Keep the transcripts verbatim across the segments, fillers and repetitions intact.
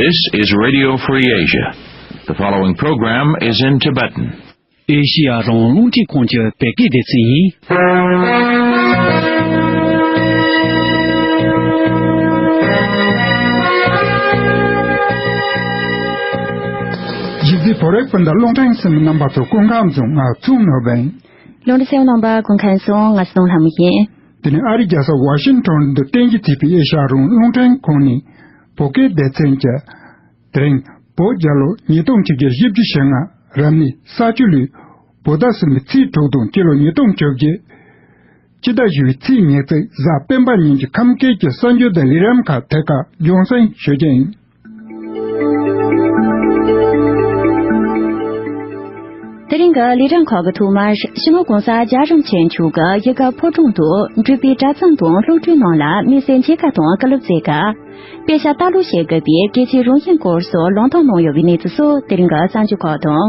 This is Radio Free Asia. The following program is in Tibetan. ཨེ་ཤི་ཡ་རང་དབང་རླུང་འཕྲིན་ཁང་གི་བོད་སྐད་སྡེ་ཚན་ཡིན། གཞིས་རྩེ་བོད་རིགས་སྤུན་ཟླ་རླུང་འཕྲིན་གསན་པ་རྣམ་པ་ཚོ་སྐུ་ཁམས་བཟང་། ང་ཚོང་ནོར་བན། རླུང་འཕྲིན་གསན་པ་རྣམ་པ་སྐུ་ཁམས་བཟང་། ང་ཚོང་ལྷ་མོ་ཡིན། དེ་ནས་ཨ་རིའི་རྒྱལ་ས་ཝ་ཤིང་ཊོན་དུ་རྟེན་གཞི་བྱས་པའི་ཨེ་ཤ་ཡ་རང་དབང་རླུང་འཕྲིན་ཁང་ནས་བོད་སྐད་སྡེ་ཚན་གྱི། དེ་རིང་བོད་རྒྱལ་ལོ་ཉིས་སྟོང་ཆིག་བརྒྱ་བཞི་བཅུ་ཞེ་ལྔ་རབ་གནས་ས་བཅུ་ལོའི་བོད་ཟླ་གསུམ་པའི་ཚེས་དྲུག་དང་སྤྱི་ལོ་ཉིས་སྟོང་བཅོ་བརྒྱད་སྤྱི་ཟླ་བཞི་པའི་ཚེས་ཉེར་གཅིག་གཟའ་སྤེན་པ་ཉིན་གྱི་ཁམས་སྐད་ཀྱི་གསར་འགྱུར་དང་ལས་རིམ་ཁག་ཐད་ཀར་རྒྱང་སྲིང་ཞུ་རྒྱུ་ཡིན། དེ་རིང་གི་ལས་རིམ་ཁག་གི་ཐོག་མར་སྤྱི་ནོར་༸གོང་ས་རྒྱལ་བ་རིན་པོ་ཆེ་མཆོག་གིས་གཞིས་ཀ་ཕོ་བྲང་དུ་འགྲུལ་པའི་གྲྭ་ཚང་དང་སློབ་ཕྲུག་རྣམས་ལ་མི་ཚེ་མཇལ་ཁ་དང་བཀའ་སློབ་སྩལ་སྐབས། དཔེ་ཆ་ལྟ་ཀློག་བྱེད་དགོས་པའི་གལ་ཆེའི་རང་བཞིན་སྐོར་སོགས་ལམ་སྟོན་གནང་ཡོད་པའི་གནས་ཚུལ་སོགས་དེ་རིང་གི་གསར་འགྱུར་ཁག་དང་།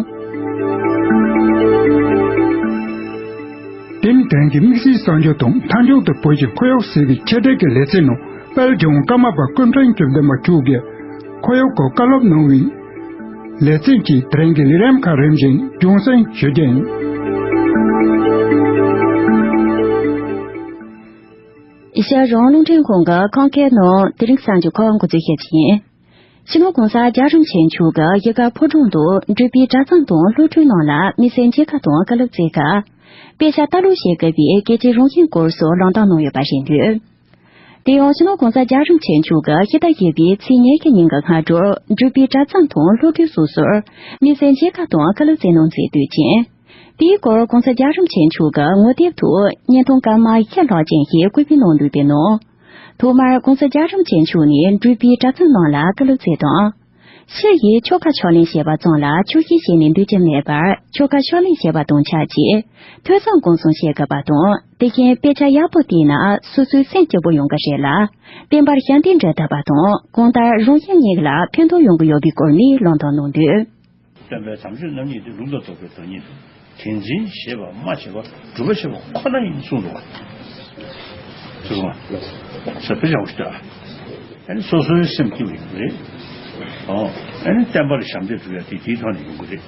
དེ་ནི་དེ་རིང་གི་དམིགས་བསལ་གསར་འགྱུར་དང་མཐའ་མཇུག་ཏུ་བོད་ཀྱི་འཁོར་གཡོག་ཟེར་བའི་ཆེད་སྒྲིག་གི་ལེ་ཚན་ནང་དཔལ་ལྗོངས་ཀརྨ་པ་སྐུ་ཕྲེང་བཅུ་བདུན་པ་མཆོག་གིས་འཁོར་གཡོག་སྐོར་བཀའ་སློབ་གནང་བའི་ལེ་ཚན་གྱིས་དེ་རིང་གི་ལས་རིམ་ཁག་རིམ་བཞིན་རྒྱང་སྲིང་ཞུ་རྒྱུ་ཡིན། ཨེ་ཤ་ཡ་རང་དབང་རླུང་འཕྲིན་ཁང་གི་ཁམས་སྐད་ནང་དེ་རིང་གསར་འགྱུར་ཁག་འགོ་འཛུགས་བྱེད་ཀྱི་ཡིན། སྤྱི་ནོར་༸གོང་ས་རྒྱལ་བ་རིན་པོ་ཆེ་མཆོག་གིས་གཞིས་ཀ་ཕོ་བྲང་དུ་འགྲུལ་པའི་གྲྭ་ཚང་དང་སློབ་ཕྲུག་རྣམས་ལ་མི་ཚེ་མཇལ་ཁ་དང་བཀའ་སློབ་སྩལ་སྐབས། དཔེ་ཆ་ལྟ་ཀློག་བྱེད་དགོས་པའི་གལ་ཆེའི་རང་བཞིན་སྐོར་སོགས་ལམ་སྟོན་གནང་ཡོད་པ་རེད་འདུག་དེ་ཡང་སྤྱི་ནོར་༸གོང་ས་རྒྱལ་བ་རིན་པོ་ཆེ་མཆོག་གིས་ཕྱི་ཟླ་བཞི་པའི་ཚེས་ཉེར་བཞི་ཉིན་གྱི་སྔ་དྲོར་འགྲུལ་པའི་གྲྭ་ཚང་དང་སློབ་ཕྲུག་སོ་སོར་མི་ཚེ་མཇལ་ཁ་དང་བཀའ་སློབ་སྩལ་གནང་མཛད་དུས་ཀྱང་། དེའི་སྐོར་༸གོང་ས་རྒྱལ་བ་རིན་པོ་ཆེ་མཆོག་གིས་ངོ་དེབ་ཐོག་བརྙན་ཐུང་སྐར་མ་བཞི་ལྷག་ཅན་ཞིག་བཀོད་སྤེལ་གནང་འདུག་པའི་ནང་། ཐོག་མར་༸གོང་ས་རྒྱལ་བ་རིན་པོ་ཆེ་མཆོག་ནས་འགྲུལ་པའི་གྲྭ་ཚང་རྣམས་ལ་བཀའ་སློབ་སྩལ་དང་། ཕྱི་ཡི་ཆོལ་ཁ་ཕྱག་ལེན་བྱེད་པ་ཙམ་ལ་ཆོག་ཤེས་བྱས་ནས་འདུག་རྒྱུ་མེད་པར་ཆོལ་ཁ་ཕྱག་ལེན་བྱེད་པ་དང་ཆབས་ཅིག་ཐོས་བསམ་སྒོམ་གསུམ་བྱེད་དགོས་པ་དང་། དེ་བཞིན་དཔེ་ཆ་ཡག་པོ་བལྟས་ན་སོ་སོའི་སེམས་སྐྱིད་པོ་ཡོང་གི་རེད་ལ། བསྟན་པར་ཞབས་འདེགས་འབྲི་ཐུབ་པ་དང་གང་ལྟར་རང་གཞན་གཉིས་ལ་ཕན་ཐོགས་ཡོང་གི་ཡོད་པའི་སྐོར་ནས་ལམ་སྟོན་གནང་འདུག་སྟོན་པའི་དམ་ཆོས་རྣམ་གཉིས་ཏེ། ལུགས་དང་རྟོགས་པའི་བདག་ཉིད་དོ། དེ་འཛིན་བྱེད་པ་སྨྲ་བྱེད་པ་སྒྲུབ་པ་བྱེད་པ་ཁོ་ན་ཡིན་གསུངས་འདུག་བ། ཚུལ་ཁྲིམས་ཟབ་པའི་བྱ་བ་ཞིག་ལྟ། ཨ་ནི་སོ་སོའི་སེམས་སྐྱིད་པོ་ཡོང་གི་རེད། ཨོ། ཨ་ནི་བསྟན་པར་ཞབས་འདེགས་སྒྲུབ་ཡ་དེ་དེའི་ཐོག་ནས་ཡོང་གི་རེད།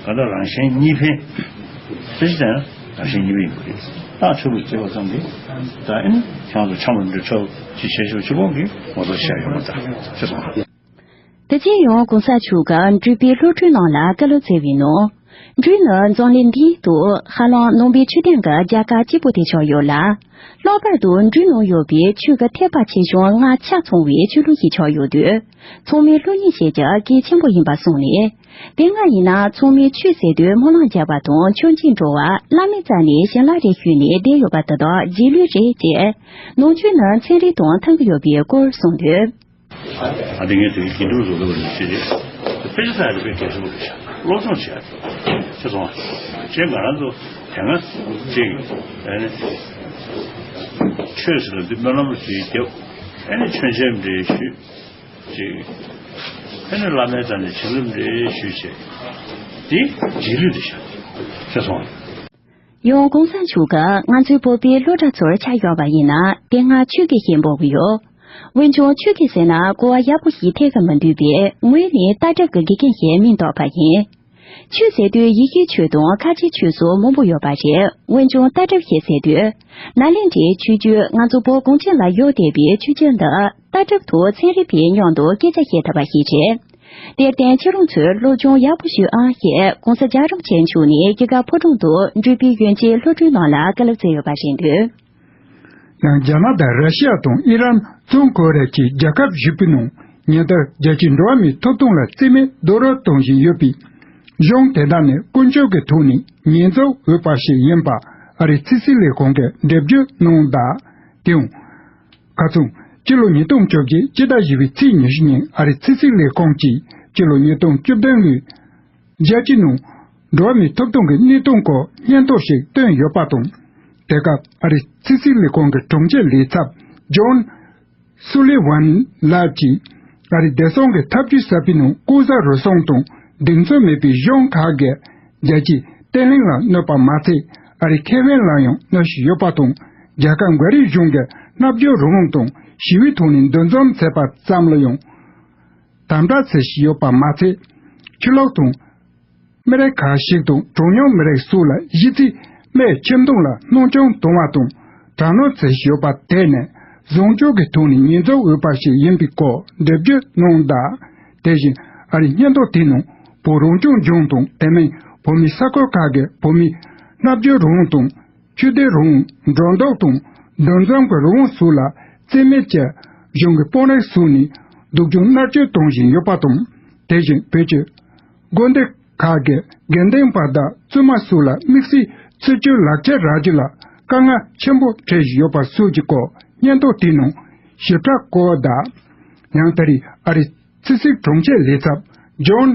གང་ལྟར་རང་གཞན་གཉིས་ཕན། ཚེ་གཅིག་དང་རང་གཞན་གཉིས་ཕན་ཡོང་གི་རེད། རྟགས་ཆོས་ལུགས་བྱེད་པ་ཙམ་གྱིས་ད་ཨ་ནི་ཁྱེད་རང་ཚོ་འཆམ་རུ་འགྲོ་ཆོག་ཅི་བྱེད་ཆོག་ཅི་དགོངས་ཀྱིས་ངོ་ཚ་བྱས་ཡོང་བ་དང་ཅི་སོང་། དེ་རྗེས་ཡང་༸གོང་ས་མཆོག་གིས་འགྲུལ་པའི་སློབ་ཕྲུག་རྣམས་ལ་བཀའ་སློབ་སྩལ་བའི་ནང་། འགྲུལ་ནི་འཛམ་གླིང་འདིའི་ཐོག་ཧ་ལམ་ནང་པའི་ཆོས་ལྡན་གྱི་རྒྱལ་ཁབ་གཅིག་པུ་དེ་ཆགས་ཡོད་ལ། ལྷག་པར་དུ་འགྲུལ་ནང་ཡོད་པའི་ཆོས་ཀྱི་ཐེག་པ་ཆེ་ཆུང་ལྔ་ཆ་ཚང་བའི་ཆོས་ལུགས་ཤིག་ཆགས་ཡོད་དུས། ཚང་མས་སློབ་གཉེར་བྱེད་རྒྱུ་གལ་ཆེན་པོ་ཡིན་པ་གསུངས་ནས། དེ་སྔ་ཡིན་ན་ཚང་མས་ཆོས་ཟེར་དུས་སྨོན་ལམ་རྒྱག་པ་དང་མཆོད་མཇལ་འགྲོ་བ། བླ་མའི་རྩ་ནས་བྱིན་རླབས་རེ་ཞུས་ནས་བསྡད་ཡོད་པ་དེ་དག་རྗེས་ལུས་རེད་ཅེས། ནང་ཆོས་ནི་ཚན་རིག་དང་མཐུན་གྱི་ཡོད་པའི་སྐོར་གསུངས་འདུག་ཨ་ཏི་ངས་དེ་དགེ་འདུན་བཟོ་དགོས་པ་ནི་ཅི་རེད། དཔེ་ཆ་ཚང་ཡག་པའི་གལ་ཆེན་པོ་རེད་ཤག་སློབ་སྦྱོང་བྱེད་ཡག་ཅི་སོང་ང་། ཅེས་ང་རང་ཚོ་དེ་སྔ་ཅིག་ཨ་ནི་ཆོས་ཟེར་ལ་འདི་སྨོན་ལམ་ཅིག་རྒྱབ། ཨ་ནི་མཆོད་མཇལ་འདྲ་ཞུས་ཅིག་ཨ་ནི་བླ་མའི་རྩ་ནས་བྱིན་རླབས་འདྲ་ཞུས་བྱས། འདི་རྗེས་ལུས་རེད་ཤག་ཅི་སོང་ང་། ཡང་༸གོང་ས་མཆོག་གིས་ང་ཚོའི་བོད་པའི་སློབ་གྲྭ་ཚོར་ཆ་བཞག་པ་ཡིན་ན་དེ་སྔ་ཆོས་དགེ་ཞེས་འབོད་ཀྱི་ཡོད། འོན་ཀྱང་ཆོས་དགེ་ཟེར་ན་གོ་བ་ཡག་པོ་ཞིག་འཐད་ཀྱི་མི་འདུག་པས་ངོས་ནས་ལྟ་གྲུབ་ཀྱི་དགེ་རྒན་ཞེས་མིང་འདོགས་པ་ཡིན། ཆོས་ཟེར་དུས་ཡེ་ཤུའི་ཆོས་དང་ཁ་ཆེའི་ཆོས་སོགས་མང་པོ་ཡོད་པ་རེད། འོན་ཀྱང་ལྟ་གྲུབ་ཞེས་ཟེར་དུས། ནཱ་ལེནྡྲའི་ཆོས་བརྒྱུད་ང་ཚོ་བོད་གངས་ཅན་ལ་ཡོད་བསྡད་པའི་ཆོས་བརྒྱུད་འདི་ལྟ་གྲུབ་ཐོག་ཚན་རིག་པའི་མཉམ་དུ་སྐད་ཆ་བཤད་ཐུབ་པ་ཞིག་རེད། དེར་བརྟེན་ཁྱེད་རང་ཚོས་སློབ་སྦྱོང་ཡག་པོ་ཞུ་ཨང་ཞེས་༸གོང་ས་རྒྱལ་བ་རིན་པོ་ཆེ་མཆོག་ནས་གཞིས་ཀ་ཕོ་བྲང་དུ་འགྲུལ་པའི་ཡོན་ཆེན་སློབ་ཕྲུག་རྣམས་ལ་བཀའ་སློབ་སྩལ་ཡོད་པ་རེད་འདུག་ཡང་རྒྱ་ནག་དང་ར་ཤི་ཡ་དང་ཨི་རན། བྱང་ཀོ་རི་ཡ་བཅས་རྒྱལ་ཁབ་བཞི་པོའི་ནང་ཉིན་ལྟར་རྒྱལ་སྤྱིའི་འགྲོ་བ་མིའི་ཐོབ་ཐང་ལ་བརྩི་མེད་རྡོག་རོལ་གཏོང་བཞིན་ཡོད་པས། གཞུང་དེ་དག་ནས་ཀུན་སྤྱོད་ཀྱི་ཐོག་ནས་ཉེས་འཛུགས་འོས་པ་ཞིག་ཡིན་པ་ཨ་རིའི་ཕྱི་སྲིད་ལས་ཁང་གིས་འགྲེལ་བརྗོད་གནང་གདའ། དེའང་། ཁ་རྩང་། སྤྱི་ལོ་ཉིས་སྟོང་བཅོ་བརྒྱད་སྤྱི་ཟླ་བཞི་པའི་ཚེས་ཉི་ཤུ་ཉིན་ཨ་རིའི་ཕྱི་སྲིད་ལས་ཁང་གིས་སྤྱི་ལོ་ཉིས་སྟོང་བཅུ་བདུན་ལོའི་རྒྱལ་སྤྱིའི་ནང་འགྲོ་བ་མིའི་ཐོབ་ཐང་གི་གནས་སྟངས་སྐོར་སྙན་ཐོ་ཞིག་བཏོན་ཡོད་པ་དང་། དེ་སྐབས་ཨ་རིའི་ཕྱི་སྲིད་ལས་ཁང་གི་དྲུང་ཆེ་ལས་ཚབ་ཇོན་སུ་ལི་ཝན་ལགས་ཀྱིས་ཨ་རིའི་བདེ་སྲུང་གི་ཐབས་ཇུས་གསར་པའི་ནང་ལྐོག་ཟ་རུལ་སུངས་དང་གདེང་ཚོད་མེད་པའི་གཞུང་ཁག་གིས་རྒྱལ་སྤྱིའི་བརྟན་ལྷིང་ལ་གནོད་པ་མ་ཚད་ཨ་རིའི་ཁེ་ཕན་ལ་ཡང་གནོད་བཞིན་ཡོད་པ་དང་། རྒྱལ་ཁབ་འགའ་རེའི་གཞུང་གིས་མནའ་སྦྱོར་རང་དབང་དང་ཞི་བའི་ཐོག་ནས་འདུ་འཛོམས་བྱས་པ་ཙམ་ལ་ཡང་། དམ་དྲག་བྱེད་བཞིན་ཡོད་པ་མ་ཚད། ཆུ་ལོག་དང་། མི་རིགས་ཁག་ཞིག་དང་གྲངས་ཉུང་མི་རིགས་སོགས་ལ་གཞི་རྩའི་སྨན་ཁྱིམ་སྟོང་ལ་སྣང་ཆུང་གཏོང་བ་དང་དྲག་གནོན་བྱེད་བཞིན་ཡོད་པ་དེ་ནི་བཟང་སྤྱོད་ཀྱི་ཐོག་ནས་ཉེས་འཛུགས་འོས་པ་ཞིག་ཡིན་པའི་སྐོར་འགྲེལ་བརྗོད་གནང་གདའ། དེ་བཞིན་ཨ་རིའི་སྙན་ཐོ་དེའི་ནང་བོད་རང་སྐྱོང་ལྗོངས་དང་དེ་མིན་བོད་མིའི་ས་ཁུལ་ཁག་གི་བོད་མིའི་སྨྲ་བརྗོད་རང་དབང་དང་། ཆོས་དད་རང་དབང་། འགྲོ་འདུག་དང་འདུ་འཛོམས་ཀྱི་རང་དབང་སོགས་ལ་བརྩི་མེད་ཀྱིས་གཞུང་གི་དཔོན་རིགས་སོགས་ནས་སྡུག་སྦྱོང་མནར་གཅོད་གཏོང་བཞིན་ཡོད་པ་དང་། དེ་བཞིན་བོད་ཀྱི་དགོན་སྡེ་ཁག་གི་དགེ་འདུན་པ་དང་བཙུན་མ་སོགས་ལ་དམིགས་བསལ་ཚུལ་འཆོས་ལག་ཁྱེར་རག་རྒྱུ་ལ་དཀའ་ངལ་ཆེན་པོ་འཕྲད་བཞིན་ཡོད་པ་སོགས་ཀྱི་སྐོར་སྙན་ཐོ་དེའི་ནང་ཞིབ་ཕྲ་བཀོད་གདའ། ཡང་ད་རེས་ཨ་རིའི་ཕྱི་སྲིད་དྲུང་ཆེ་ལས་ཚབ་ཇོན་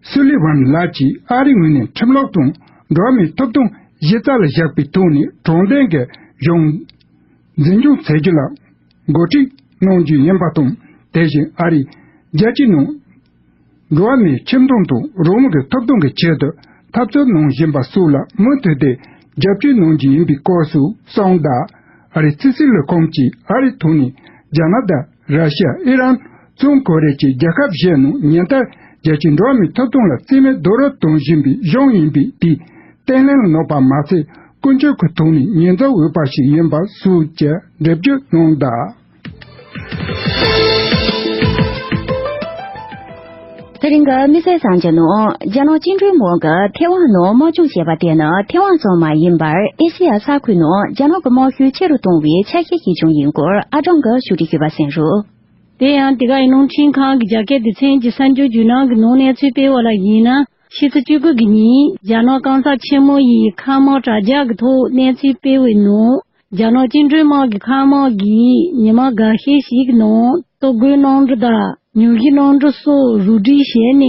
སུ་ལི་ཝན་ལགས་ཀྱིས་ཨ་རིའི་ངོས་ནས་ཁྲིམས་ལུགས་དང་འགྲོ་བ་མིའི་ཐོབ་ཐང་གཞི་རྩ་ལ་བཞག་པའི་ཐོག་ནས་དྲང་བདེན་གྱི་གཞུང་འཛིན་སྐྱོང་བྱེད་རྒྱུ་ལ་འགོ་ཁྲིད་གནང་རྒྱུ་ཡིན་པ་དང་། དེ་བཞིན་ཨ་རིའི་རྒྱལ་སྤྱིའི་ནང་འགྲོ་བ་མིའི་ཁྱིམ་སྟོང་དང་རང་དབང་གི་ཐོབ་ཐང་གི་ཆེད་དུ་འཐབ་རྩོད་གནང་བཞིན་པ་སོགས་ལ་མུ་མཐུད་དེ་རྒྱབ་སྐྱོར་གནང་རྒྱུ་ཡིན་པའི་སྐོར་སོགས་གསུངས་གདའ། ཨ་རིའི་ཕྱི་སྲིད་ལས་ཁུངས་ཀྱིས་ཨ་རིའི་ཐོག་ནས་རྒྱ་ནག་དང་། ར་ཤི་ཡ། ཨི་རན། བཙོན་ཁོ་རེ་བཅས་རྒྱལ་ཁབ་བཞི་ནང་ཉིན་ལྟར་རྒྱལ་སྤྱིའི་འགྲོ་བ་མིའི་ཐོབ་ཐང་ལ་བརྩི་མེད་རྡོག་རོལ་གཏོང་བཞིན་པའི་གཞུང་ཡིན་པའི་དེའི་བརྟན་ལྷིང་ལ་གནོད་པ་མ་ཚད་ཀུན་སྤྱོད་ཀྱི་ཐོག་ནས་ཉེས་འཛུགས་འོས་པ་ཞིག་ཡིན་པ་སོགས་ཀྱི་འགྲེལ་བརྗོད་གནང་གདའ། དེ་རིང་གི་དམིགས་བསལ་གསར་འགྱུར་ནང་། རྒྱ་ནག་བཅིངས་འགྲོལ་དམག་གིས་ཐེ་ཝན་ནང་དམག་སྦྱོང་བྱས་པ་དེ་ནི་ཐེ་ཝན་ཙམ་མ་ཡིན་པར་ཨེ་ཤེ་ཡ་ས་ཁུལ་ནང་རྒྱ་ནག་གི་དམག་ཤུགས་ཆེ་རུ་གཏོང་བའི་ཆ་ཤས་ཤིག་ཀྱང་ཡིན་སྐོར་ཨ་ཀྲང་གིས་ཕྱོགས་སྒྲིག་ཞུས་པ་གསན་རོགས། དེ་ཡང་འདི་ག་ཡི་རླུང་འཕྲིན་ཁང་གི་རྒྱ་སྐད་སྡེ་ཚན་གྱི་གསར་འགྱུར་བརྒྱུད་ནང་གི་ནང་གནས་ཚུལ་སྤེལ་བ་ལ་ཡིན་ན། ཕྱི་ཚེས་བཅུ་དགུ་གི་ཉིན་རྒྱ་ནག་གང་ཟག་ཆེན་མོ་ཡི་མཁའ་དམག་དྲ་རྒྱ་གི་ཐོག་གནས་ཚུལ་སྤེལ་བའི་ནང་། རྒྱ་ནག་བཅིངས་འགྲོལ་དམག་གི་མཁའ་དམག་གིས་ཉི་མ་འགའ་ཤས་ཤིག་གི་ནང་གཏོར་རྒོལ་གནང་འགྲོ་དང་ཉོག་བཤད་གནང་འགྲོ་སོགས་རུ་སྒྲིག་བྱས་ནས།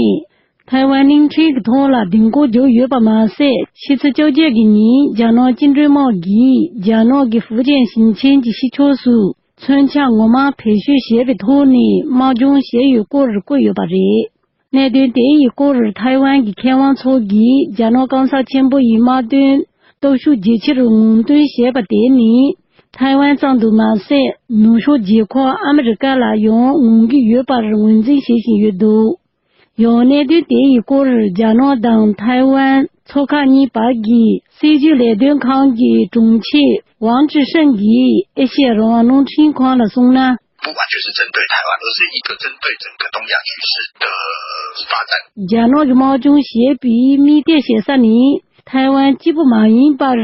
ཐའེ་ཝན་གླིང་ཕྲན་གྱི་ཐོག་ལ་ལྡིང་སྐོར་བརྒྱབ་ཡོད་པ་མ་ཟད། ཕྱི་ཚེས་བཅོ་བརྒྱད་ཀྱི་ཉིན་རྒྱ་ནག་བཅིངས་འགྲོལ་དམག་གིས་རྒྱ་ནག་གི་ཧྥུ་ཅན་ཞིང་ཆེན་གྱི་ཕྱི་ཕྱོགས་སུ་མཚོན་ཆ་ངོ་མ་བེད་སྤྱོད་བྱས་པའི་ཐོག་ནས་དམག་སྦྱོང་བྱས་ཡོད་སྐོར་བཀོད་ཡོད་པ་རེད། གནད་དོན་དེ་ཡི་སྐོར་ཐའེ་ཝན་གྱི་མཁས་དབང་ཚོ་གིས་རྒྱ་ནག་གང་ཟག་ཆེན་པོ་ཡི་དམག་དོན་སྟོབས་ཤུགས་ཇེ་ཆེ་རུ་ངོམ་སྟོན་བྱས་པ་དེ་ནི། ཐའེ་ཝན་ཙམ་དུ་མ་ཟད། ནུབ་ཕྱོགས་རྒྱལ་ཁབ་ཨ་མི་རི་ཀ་ལ་ཡང་ངོམ་གྱི་ཡོད་པར་ངོས་འཛིན་བྱེད་བཞིན་ཡོད་འདུག་ཡང་གནད་དོན་དེ་ཡི་སྐོར་རྒྱ་ནག་དང་ཐའེ་ཝན་མཚོ་ཁ་གཉིས་བར་གྱི་སྲིད་ཇུས་ལས་དོན་ཁང་གི་དྲུང་ཆེ་ཝང་ཅི་ཧྲན་གྱིས་ཨེ་ཤེ་ཡ་རང་དབང་རླུང་འཕྲིན་ཁང་ལ་གསུངས་ན། 不完全是针对台湾，而是一个针对整个东亚局势的发展。 རྒྱ་ནག་གི་དམག་སྦྱོང་བྱས་པའི་དམིགས་གཏད་བྱེད་ས་ནི་ཐའེ་ཝན་གཅིག་པུ་མ་ཡིན་པར།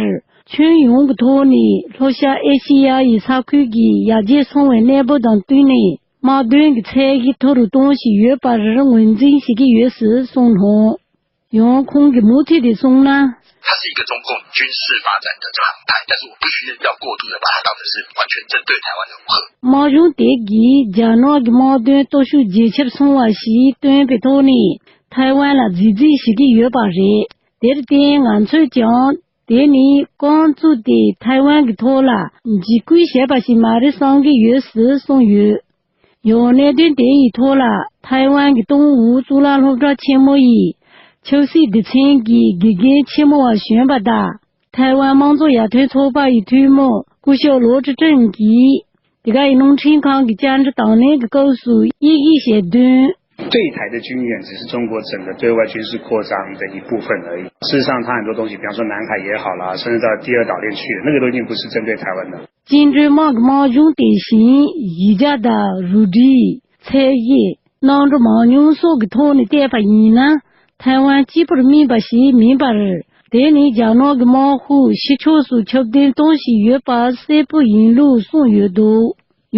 ཁྱོན་ཡོངས་ཀྱི་ཐོག་ནས་ལྷོ་ཤར་ཨེ་ཤེ་ཡ་ཡི་ས་ཁུལ་གྱི་ཡར་རྒྱས་སོང་བའི་གནས་བབ་དང་བསྟུན་ནས་དམག་དོན་གྱི་ཚད་གཞི་མཐོ་རུ་གཏོང་བཞིན་ཡོད་པར་ངོས་འཛིན་བྱེད་ཀྱི་ཡོད་ཅེས་གསུངས་སོང་། ཡང་ཁོང་གིས་མུ་མཐུད་དེ་གསུངས་ན། 它是一个中共军事发展的常态，但是我必须要过度的把它当成是完全针对台湾的武吓。 དམག་སྦྱོང་དེ་གིས་རྒྱ་ནག་གི་དམག་དོན་སྟོབས་ཤུགས་ཇེ་ཆེར་སོང་བ་ཞིག་སྟོན་པའི་ཐོག་ནས་ཐའེ་ཝན་ལ་རྫིས་རྫིས་བྱེད་ཀྱི་ཡོད་པ་རེད། དེར་བརྟེན་ང་ཚོས་ཀྱང་དེ་ནི་རྐང་བཙུགས་ཏེ་ཐའེ་ཝན་གྱི་ཐོག་ལ་འཇིགས་སྐུལ་བྱས་པ་ཞིག་མ་རེད་བསམ་གྱི་ཡོད་ཅེས་གསུངས་ཡོད། ཡང་གནད་དོན་དེ་ཡི་ཐོག་ལ་ཐའེ་ཝན་གྱི་ཏང་ཨུའི་གཙུག་ལག་སློབ་གྲྭ་ཆེན་མོ་ཡི་ཆབ་སྲིད་སྡེ་ཚན་གྱི་དགེ་རྒན་ཆེན་མོ་བ་གཞོན་པ་དང་ཐའེ་ཝན་དམངས་གཙོ་ཡར་ཐོན་ཚོགས་པ་ཡི་འཐུས་མི་སྐུ་ཞབས་ལོ་ཀྲི་ཀྲིན་གྱིས་འདི་ག་ཡི་རླུང་འཕྲིན་ཁང་གི་བཅར་འདྲི་དང་ལེན་གྱི་སྐབས་སུ་དབྱེ་ཞིབ་བྱས་དོན། 对台的军演只是中国整个对外军事扩张的一部分而已。事实上，它很多东西，比方说南海也好啦，甚至到第二岛链去了，那个都已经不是针对台湾的。 བཅིངས་འགྲོལ་དམག་གི་དམག་སྦྱོང་དེ་བཞིན་གཞི་རྒྱ་དང་རུ་སྒྲིག་ཚད་གཞི་གནམ་གྲུ་མང་ཉུང་སོགས་ཀྱི་ཐོག་ནས་བལྟས་པ་ཡིན་ན་ཐའེ་ཝན་གཅིག་པུར་དམིགས་པ་ཞིག་མིན་པར། དེ་ནི་རྒྱ་ནག་གི་དམག་ཤུགས་ཕྱི་ཕྱོགས་སུ་ཁྱབ་གདལ་གཏོང་བཞིན་ཡོད་པ་གསལ་པོ་ཡིན་ལུགས་གསུངས་ཡོད་འདུག་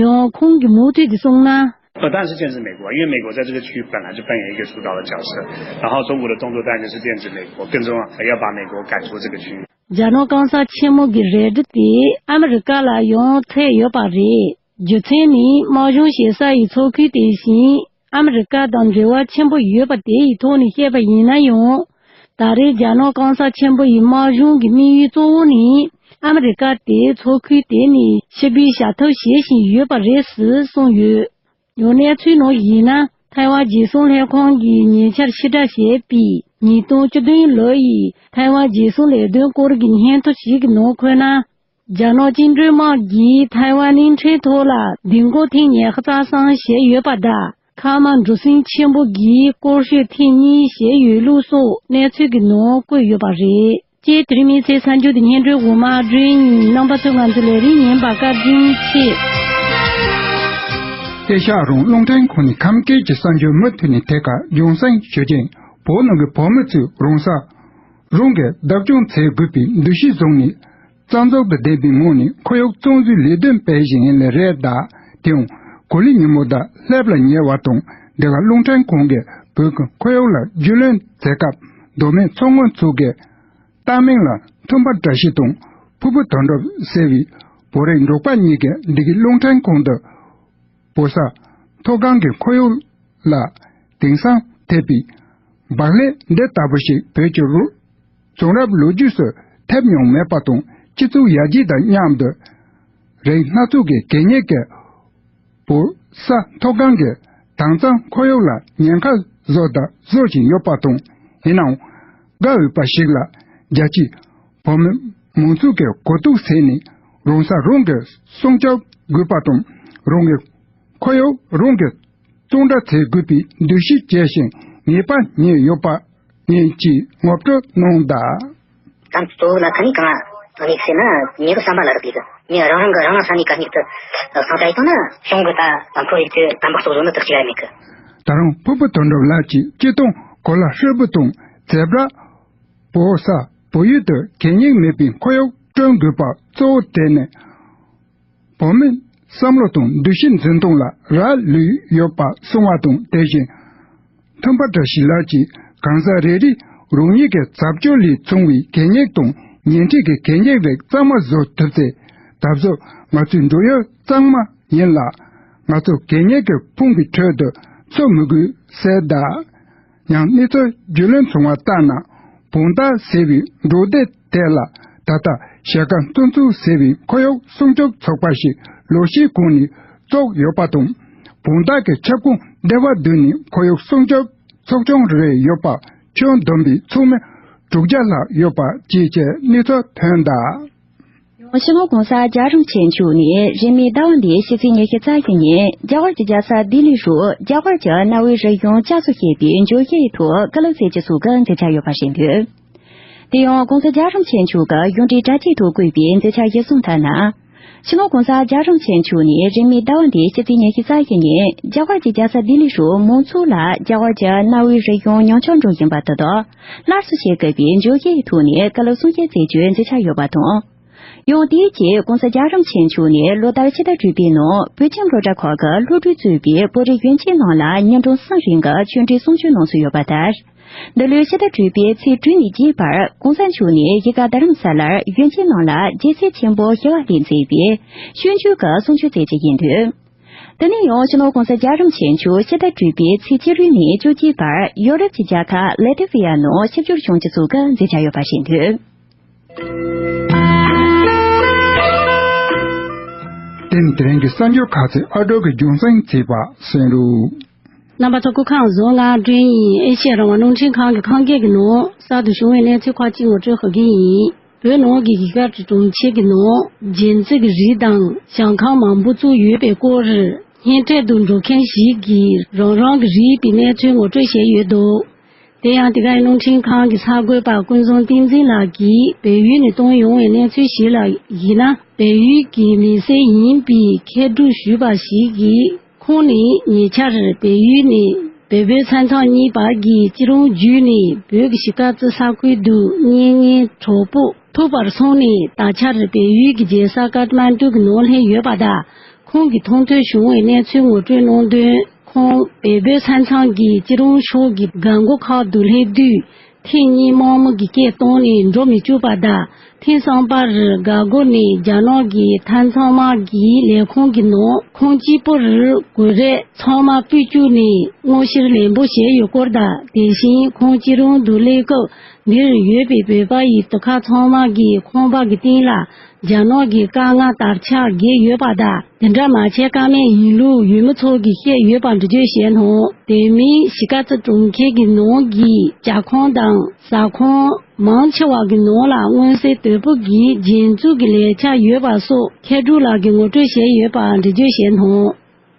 ཡང་ཁོང་གིས་མུ་མཐུད་དེ་གསུངས་ན། 呃，当然是剑指美国，因为美国在这个区域本来就扮演一个主导的角色，然后中国的动作当然就是剑指美国，更重要还要把美国赶出这个区域。 རྒྱ་ནག་གང་ཟག་ཆེན་མོ་གི་རེ་འདུན་དེ་ཨ་མི་རི་ཀ་ལ་ཡང་ཐེབས་ཡོད་པ་རེད། རྒྱུ་མཚན་ནི་དམག་སྦྱོང་བྱེད་ས་ཡི་མཚོ་ཁུལ་དེ་བཞིན་ཨ་མི་རི་ཀ་དང་འབྲེལ་བ་ཆེན་པོ་ཡོད་པ་དེ་ཡི་ཐོག་ནས་བཤད་པ་ཡིན་ན་ཡང་། ད་རེས་རྒྱ་ནག་གང་ཟག་ཆེན་པོ་ཡི་དམག་སྦྱོང་གི་དམིགས་ཡུལ་གཙོ་བོ་ནི་ཨ་མི་རི་ཀ་དེ་མཚོ་ཁུལ་དེ་ནས་ཕྱིར་འབུད་བྱ་ཐབས་བྱེད་བཞིན་ཡོད་པ་རེད་ཅེས་གསུངས་ཡོད། ཡང་གནས་ཚུལ་ནང་བཞིན་ན། ཐའེ་ཝན་རྒྱལ་སྲུང་ལྷན་ཁང་གིས་ཉེ་ཆར་ཕྱིར་བསྒྲགས་བྱས་པའི་ཉིས་སྟོང་བཅུ་བདུན་ལོ་ཡི་ཐའེ་ཝན་རྒྱལ་སྲུང་ལས་དོན་སྐོར་གྱི་སྙན་ཐོ་ཞིག་གི་ནང་འཁོད་ན། རྒྱ་ནག་བཅིངས་འགྲོལ་དམག་གིས་ཐའེ་ཝན་གླིང་ཕྲན་ཐོག་ལ་ལྡིང་སྐོར་ཐེངས་ཉི་ཤུ་རྩ་གསུམ་བྱས་ཡོད་པ་དང་ ཁ་མ་འགྲོ་སེམས་ཆེན་པོ་གིས་སྐོར་ཤོད་ཐེངས་གཉིས་བྱས་ཡོད་ལུགས་སོགས་གནས་ཚུལ་གྱི་ནང་བཀོད་ཡོད་པ་རེད། ཅེས་དེ་རིང་མི་ཚེའི་གསར་འགྱུར་དེ་སྙན་སྒྲོན་འོག་མ་སྒྲོན་ཡིན། རྣམ་པ་ཚོས་ང་ཚོའི་ལས་རིམ་ཉན་པར་བཀའ་དྲིན་ཆེ། ཨེ་ཤ་ཡ་རང་དབང་རླུང་འཕྲིན་ཁང་ནས་ཁམས་སྐད་ཀྱི་གསར་འགྱུར་མུ་མཐུད་ནས་ཐད་ཀར་རྒྱང་སྲིང་ཞུ་རྒྱུ་ཡིན། བོད་ནང་གི་བོད་མི་ཚོས་རང་ས་རང་གིས་བདག་སྐྱོང་བྱེད་དགོས་པའི་འདུ་ཤེས་བཟུང་ནས། རྩ་འཛུགས་དང་ལྡན་པའི་ངང་ནས་ཁོར་ཡུག་གཙང་བཟོའི་ལས་དོན་སྤེལ་བཞིན་ཡིན་ལེ་རེད་གདའ། དེའང་གོ་ལའི་ཉིན་མོ་དང་ལྷེབ་ལ་ཉེ་བ་དང་། འདི་ག་རླུང་འཕྲིན་ཁང་གིས་བོད་ཀྱི་ཁོར་ཡུག་ལ་རྒྱུས་ལོན་བྱེད་སྐབས། མདོ་སྨད་མཚོ་སྔོན་ཚོགས་ཀྱི་བཏགས་མིང་ལ་མཐུན་པ་བཀྲ་ཤིས་དང་ཕུར་བུ་དོན་གྲུབ་ཟེར་བའི་བོད་རིགས་འབྲོག་པ་གཉིས་ཀྱིས་འདི་གའི་རླུང་འཕྲིན་ཁང་དུ། བོད་ས་མཐོ་སྒང་གི་ཁོར་ཡུག་ལ་དེང་སང་ཐེབས་པའི་བག་ལེབ་འདི་ལྟ་བུ་ཞིག་བོད་ཀྱི་རུ་བྱུང་རབས་ལོ་རྒྱུས་སུ་ཐེབས་མྱོང་མེད་པ་དང་། སྤྱི་ཚོགས་ཡར་རྒྱས་དང་མཉམ་དུ་རིགས་སྣ་ཚོགས་ཀྱི་གད་སྙིགས་ཀྱིས་བོད་ས་མཐོ་སྒང་གི་དྭངས་གཙང་ཁོར་ཡུག་ལ་ཉེན་ཁ་བཟོ་དང་བཟོ་བཞིན་ཡོད་པ་དང་། ཡིན་ནའང་དགའ་འོས་པ་ཞིག་ལ། རྒྱལ་སྤྱིའི་བོད་མི་མང་ཚོགས་ཀྱིས་གོ་རྟོགས་བྱས་ནས་རང་ས་རང་གིས་སྲུང་སྐྱོབ་དགོས་པ་དང་། རང་གི་ཁོར་ཡུག་རང་གིས་གཙང་སྦྲ་བྱེད་དགོས་པའི་འདུ་ཤེས་བསྐྱེད་བཞིན་ངེས་པ་རྙེད་ཡོད་པ་ཡིན་ཅེས་ངོ་སྤྲོད་གནང་གདའ། དམ་གཙོ་བོ་ལ་ཁ་ནས་གང་ལ་དམིགས་ཟེར་ན། ཉེ་གི་བསམ་པ་ལ་རག་གི་གི། ངས་རང་རང་གི་རང་རང་ས་ནས་གད་སྙིགས་དེ་སང་ད་ཡིན་ན་གཞུང་གི་ད་དམ་ཁོར་ཡུག་དེ་དམ་པ་གཙོ་བཟོ་ནི་དག་ཅིག་ཡ་མེད་གི། ད་རུང་ཕུར་བུ་དོན་གྲུབ་ལགས་ཀྱིས་སྤྱིར་བཏང་གོ་ལ་ཧྲིལ་པོ་དང་བྱེ་བྲག་བོད་ས་བོད་ཡུལ་དུ་གད་སྙིགས་མེད་པའི་ཁོར་ཡུག་བསྐྲུན་དགོས་པ་གཙོ་བོ་དེ་ནི། བོད་མིའི་བསམ་བློ་དང་འདུ་ཤེས་འཛིན་སྟངས་ལ་རག་ལུས་ཡོད་པ་གསུངས་པ་དང་། དེ་བཞིན་མཐུན་པ་བཀྲ་ཤིས་ལགས་ཀྱིས་གང་ཟག་རེ་རེས་རང་ཉིད་ཀྱི་བྱ་སྤྱོད་ལས་བྱུང་བའི་གད་སྙིགས་དང་ཉེ་འཁྲིས་ཀྱི་གད་སྙིགས་རིགས་གཙང་མ་བཟོ་ཐུབ་ཚེ། ད་གཟོད་ང་ཚོའི་འབྲེལ་ཡོད་གཙང་མ་ཡིན་ལ། ང་ཚོ་གད་སྙིགས་ཀྱི་ཕུང་པོའི་ཁྲོད་དུ་འཚོ་མི་དགོས་ཟེར་གདའ། ཡང་གནས་ཚུལ་རྒྱུས་ལོན་བྱུང་བ་ལྟར་ན། བོང་སྟག་ཟེར་བའི་འབྲོག་སྡེ་དེ་ལ་ད་ལྟ་ཞལ་དཀར་སྟོན་ཚོགས་ཟེར་བའི་ཁོར་ཡུག་སྲུང་སྐྱོབ་ཚོགས་པ་ཞིག་ལོ་ཤས་གོང་ནས་བཙུགས་ཡོད་པ་དང་། བོང་སྟག་གི་ཁྱབ་ཁོངས་སྡེ་བ་བདུན་ནས་ཁོར་ཡུག་སྲུང་སྐྱོབ་ཚོགས་ཆུང་རེ་ཡོད་པ་ཁྱོན་བསྡོམས་པའི་ཚོགས་མི་དྲུག་བརྒྱ་ལྷག་ཡོད་པ་བཅས་ཀྱི་གནས་ཚུལ་ཐོན་གདའ། ཡང་སྤྱི་ནོར་༸གོང་ས་༸རྒྱལ་བ་རིན་པོ་ཆེ་མཆོག་ནས་རིང་མིན་ཟླ་བ་འདིའི་ཕྱི་ཚེས་ཉི་ཤུ་རྩ་བཞི་ཉིན་རྒྱ་གར་གྱི་རྒྱལ་ས་ལྡི་ལི་རུ་རྒྱ་གར་གྱི་གནའ་བོའི་རིག་གཞུང་བསྐྱར་གསོ་བྱེད་པའི་འཇུག་གཞི་ཡི་ཐོག་བཀའ་སློབ་སྩལ་རྒྱུ་སོགས་ཀྱི་མཛད་འཆར་ཡོད་པ་རེད་འདུག་དེ་ཡང་༸གོང་ས་༸རྒྱལ་བ་རིན་པོ་ཆེ་མཆོག་གི་གཞུང་འབྲེལ་དྲ་རྒྱའི་ཐོག་བཀོད་པའི་མཛད་འཆར་གཞིར་བཟུང་ལྟར་ན། སྤྱི་ནོར་༸གོང་ས་༸རྒྱལ་བ་རིན་པོ་ཆེ་མཆོག་ནས་རིང་མིན་ཟླ་བ་འདིའི་ཕྱི་ཚེས་ཉི་ཤུ་རྩ་བཞི་ཉིན་རྒྱ་གར་གྱི་རྒྱལ་ས་ལྡི་ལི་རུ་མང་ཚོགས་ལ་རྒྱ་གར་གྱི་གནའ་བོའི་རིག་གཞུང་ཉམས་ཆག་འགྲོ་བཞིན་པ་དེ་དག་སླར་གསོ་བྱེད་དགོས་པའི་འཇུག་གཞི་ཡི་ཐོག་ནས་བཀའ་སློབ་གསུང་བཤད་མཛད་རྒྱུའི་མཛད་འཆར་ཡོད་པ་དང་། ཡང་དེའི་རྗེས་༸གོང་ས་༸རྒྱལ་བ་རིན་པོ་ཆེ་མཆོག་ནས་ལོ་ལྟར་ཕྱི་ཟླ་དྲུག་པའི་ནང་བོད་ཁྱིམ་སློབ་གྲྭ་ཁག་གི་སློབ་ཕྲུག་གཙོས་པའི་བོད་རིགས་ཡོན་ཆབ་རྣམས་ལ་ཉིན་གྲངས་གསུམ་རིང་གི་ཆོས་འབྲེལ་གསུང་ཆོས་གནང་སྲོལ་ཡོད་པ་ལྟར། འདི་ལོའི་ཕྱི་ཟླ་དྲུག་པའི་ཚེས་དྲུག་ནས་བརྒྱད་བར་༸གོང་ས་མཆོག་ནས་གཞིས་ཀ་རྡ་རམ་ས་ལར་ཡོན་ཆབ་རྣམས་ལ་རྒྱལ་སྲས་ཆེན་པོ་ཞི་བ་ལྷས་མཛད་པའི་སྤྱོད་འཇུག་གི་གསུང་ཆོས་སྩལ་རྒྱུ་ཡིན་འདུག་དེ་ནས་ཡང་སྤྱི་ནོར་༸གོང་ས་༸རྒྱལ་བ་རིན་པོ་ཆེ་མཆོག་ཕྱི་ཟླ་དྲུག་པའི་ཚེས་བཅུ་དྲུག་ནས་བཅུ་གཅིག་བར་ཡོ་རོབ་ཀྱི་རྒྱལ་ཁབ་ལེ་ཏི་ཝི་ཡ་ནང་ཆིབས་བསྒྱུར་བྱུང་རྒྱུ་སོགས་ཀྱི་མཛད་འཆར་ཡོད་པ་རེད་འདུག་དེ་ནི་དེ་རིང་གི་གསར་འགྱུར་ཁག་ཚིག་ཨ་སྒྲོག་གི་རྒྱང་སྲིང་བྱས་པ་གསན་རོགས། རྣམ་པ་ཚོ་སྐུ་ཁམས་བཟང་། ང་སྒྲོན་ཡིན། ཨེ་ཤེ་ཡ་རང་དབང་རླུང་འཕྲིན་ཁང་གི་ཁམས་སྐད་ཀྱི་ནང་གསར་དུ་བྱུང་བའི་གནས་ཚུལ་ཁག་ཅིག་ངོ་སྤྲོད་ཞུ་གི་ཡིན། བོད་ནང་གི་གཞིས་ཀ་རྩེ་གྲོང་ཁྱེར་གྱི་ནང་རྒྱལ་རྩེ་གི་རིགས་དང་ཞིང་ཁམས་མང་པོ་བཙུགས་ཡོད་པའི་སྐོར་སྙན་འཕྲིན་དུ་འགྲོ་མཁན་ཞིག་གིས་རང་རང་གི་རིགས་པའི་གནས་ཚུལ་ངོ་སྤྲོད་བྱས་ཡོད་འདུག་དེ་ཡང་དེ་གའི་རླུང་འཕྲིན་ཁང་གི་གསར་འགོད་པ་ཀུན་བཟང་བསྟན་འཛིན་ལགས་ཀྱིས་བལ་ཡུལ་ནས་བཏང་ཡོང་བའི་གནས་ཚུལ་ཞིག་ལ་གཞིགས་ན། བལ་ཡུལ་གྱི་མི་སེར་ཡིན་པའི་མཁས་གྲུབ་ཞུས་པ་ཞིག་གིས། ཁོང་ནི་ཉེ་ཆར་བལ་ཡུལ་ནས་བལ་བོད་ས་མཚམས་གཉིས་བར་གྱི་སྐྱིད་རོང་བརྒྱུད་ནས་བོད་ཀྱི་གཞིས་ཀ་རྩེ་ས་ཁུལ་དུ་གཉེན་ཉེ་གྲོགས་པོ་ཐུག་པར་སོང་ནས། ད་ཆར་བལ་ཡུལ་གྱི་རྒྱལ་ས་ཀཏ་མན་ཌུ་གི་ནང་སླེབས་ཡོད་པ་དང་། ཁོང་གིས་མཐོང་ཐོས་བྱུང་བའི་གནས་ཚུལ་ངོ་སྤྲོད་གནང་དོན། ཁོང་བལ་བོད་ས་མཚམས་ཀྱི་སྐྱིད་རོང་ཕྱོགས་ཀྱི་རྒད་པོ་ཁག་ཏུ་སླེབས་དུས། ཐེངས་གཉིས་དམག་མི་གིས་སྐད་བཏང་ནས་འགྲོ་མི་བཅུག་པ་དང་། ཐེངས་གསུམ་པར་རྒད་པོ་ནས་རྒྱ་ནག་གི་མཐའ་མཚམས་དམག་གི་ལས་ཁུངས་ཀྱི་ནང་ཁོང་གཅིག་པུར་གོ་རེ་ཚང་མ་སྤུས་བཅུག་ནས་དངོས་བཤེར་ལན་པོ་བྱས་ཡོད་སྐོར་དང་། དེ་བཞིན་ཁོང་སྐྱིད་རོང་དུ་སླེབས་སྐབས། འདིར་ཡོད་པའི་བོད་པ་ཡི་དུ་ཁ་ཚང་མ་གིས་ཁང་པ་གི་སྟེང་ལ་རྒྱ་ནག་གི་དཀར་མངའ་དར་ཆ་བརྒྱབ་ཡོད་པ་དང་། དེ་འདྲ་མ་བྱས་ཀ་མེད་ཡིན་ལུགས་ཡུལ་མི་ཚོ་གིས་བཤད་ཡོད་པ་འགྲེལ་བརྗོད་བྱས་གནང་། དེ་མིན་གཞིས་ཀ་རྩེ་གྲོང་ཁྱེར་གྱི་ནང་གི་ཇ་ཁང་དང་ཟ་ཁང་མང་ཆེ་བ་གི་ནང་ལ་མངོན་གསལ་དོད་པོ་གིས་རྒྱན་འཛུགས་ཀྱི་ལས་འཆར་ཡོད་པ་སོགས་མཁས་གྲུབ་ལགས་ཀྱིས་ངོ་སྤྲོད་བྱས་ཡོད་པ་འགྲེལ་བརྗོད་བྱས་གནང་།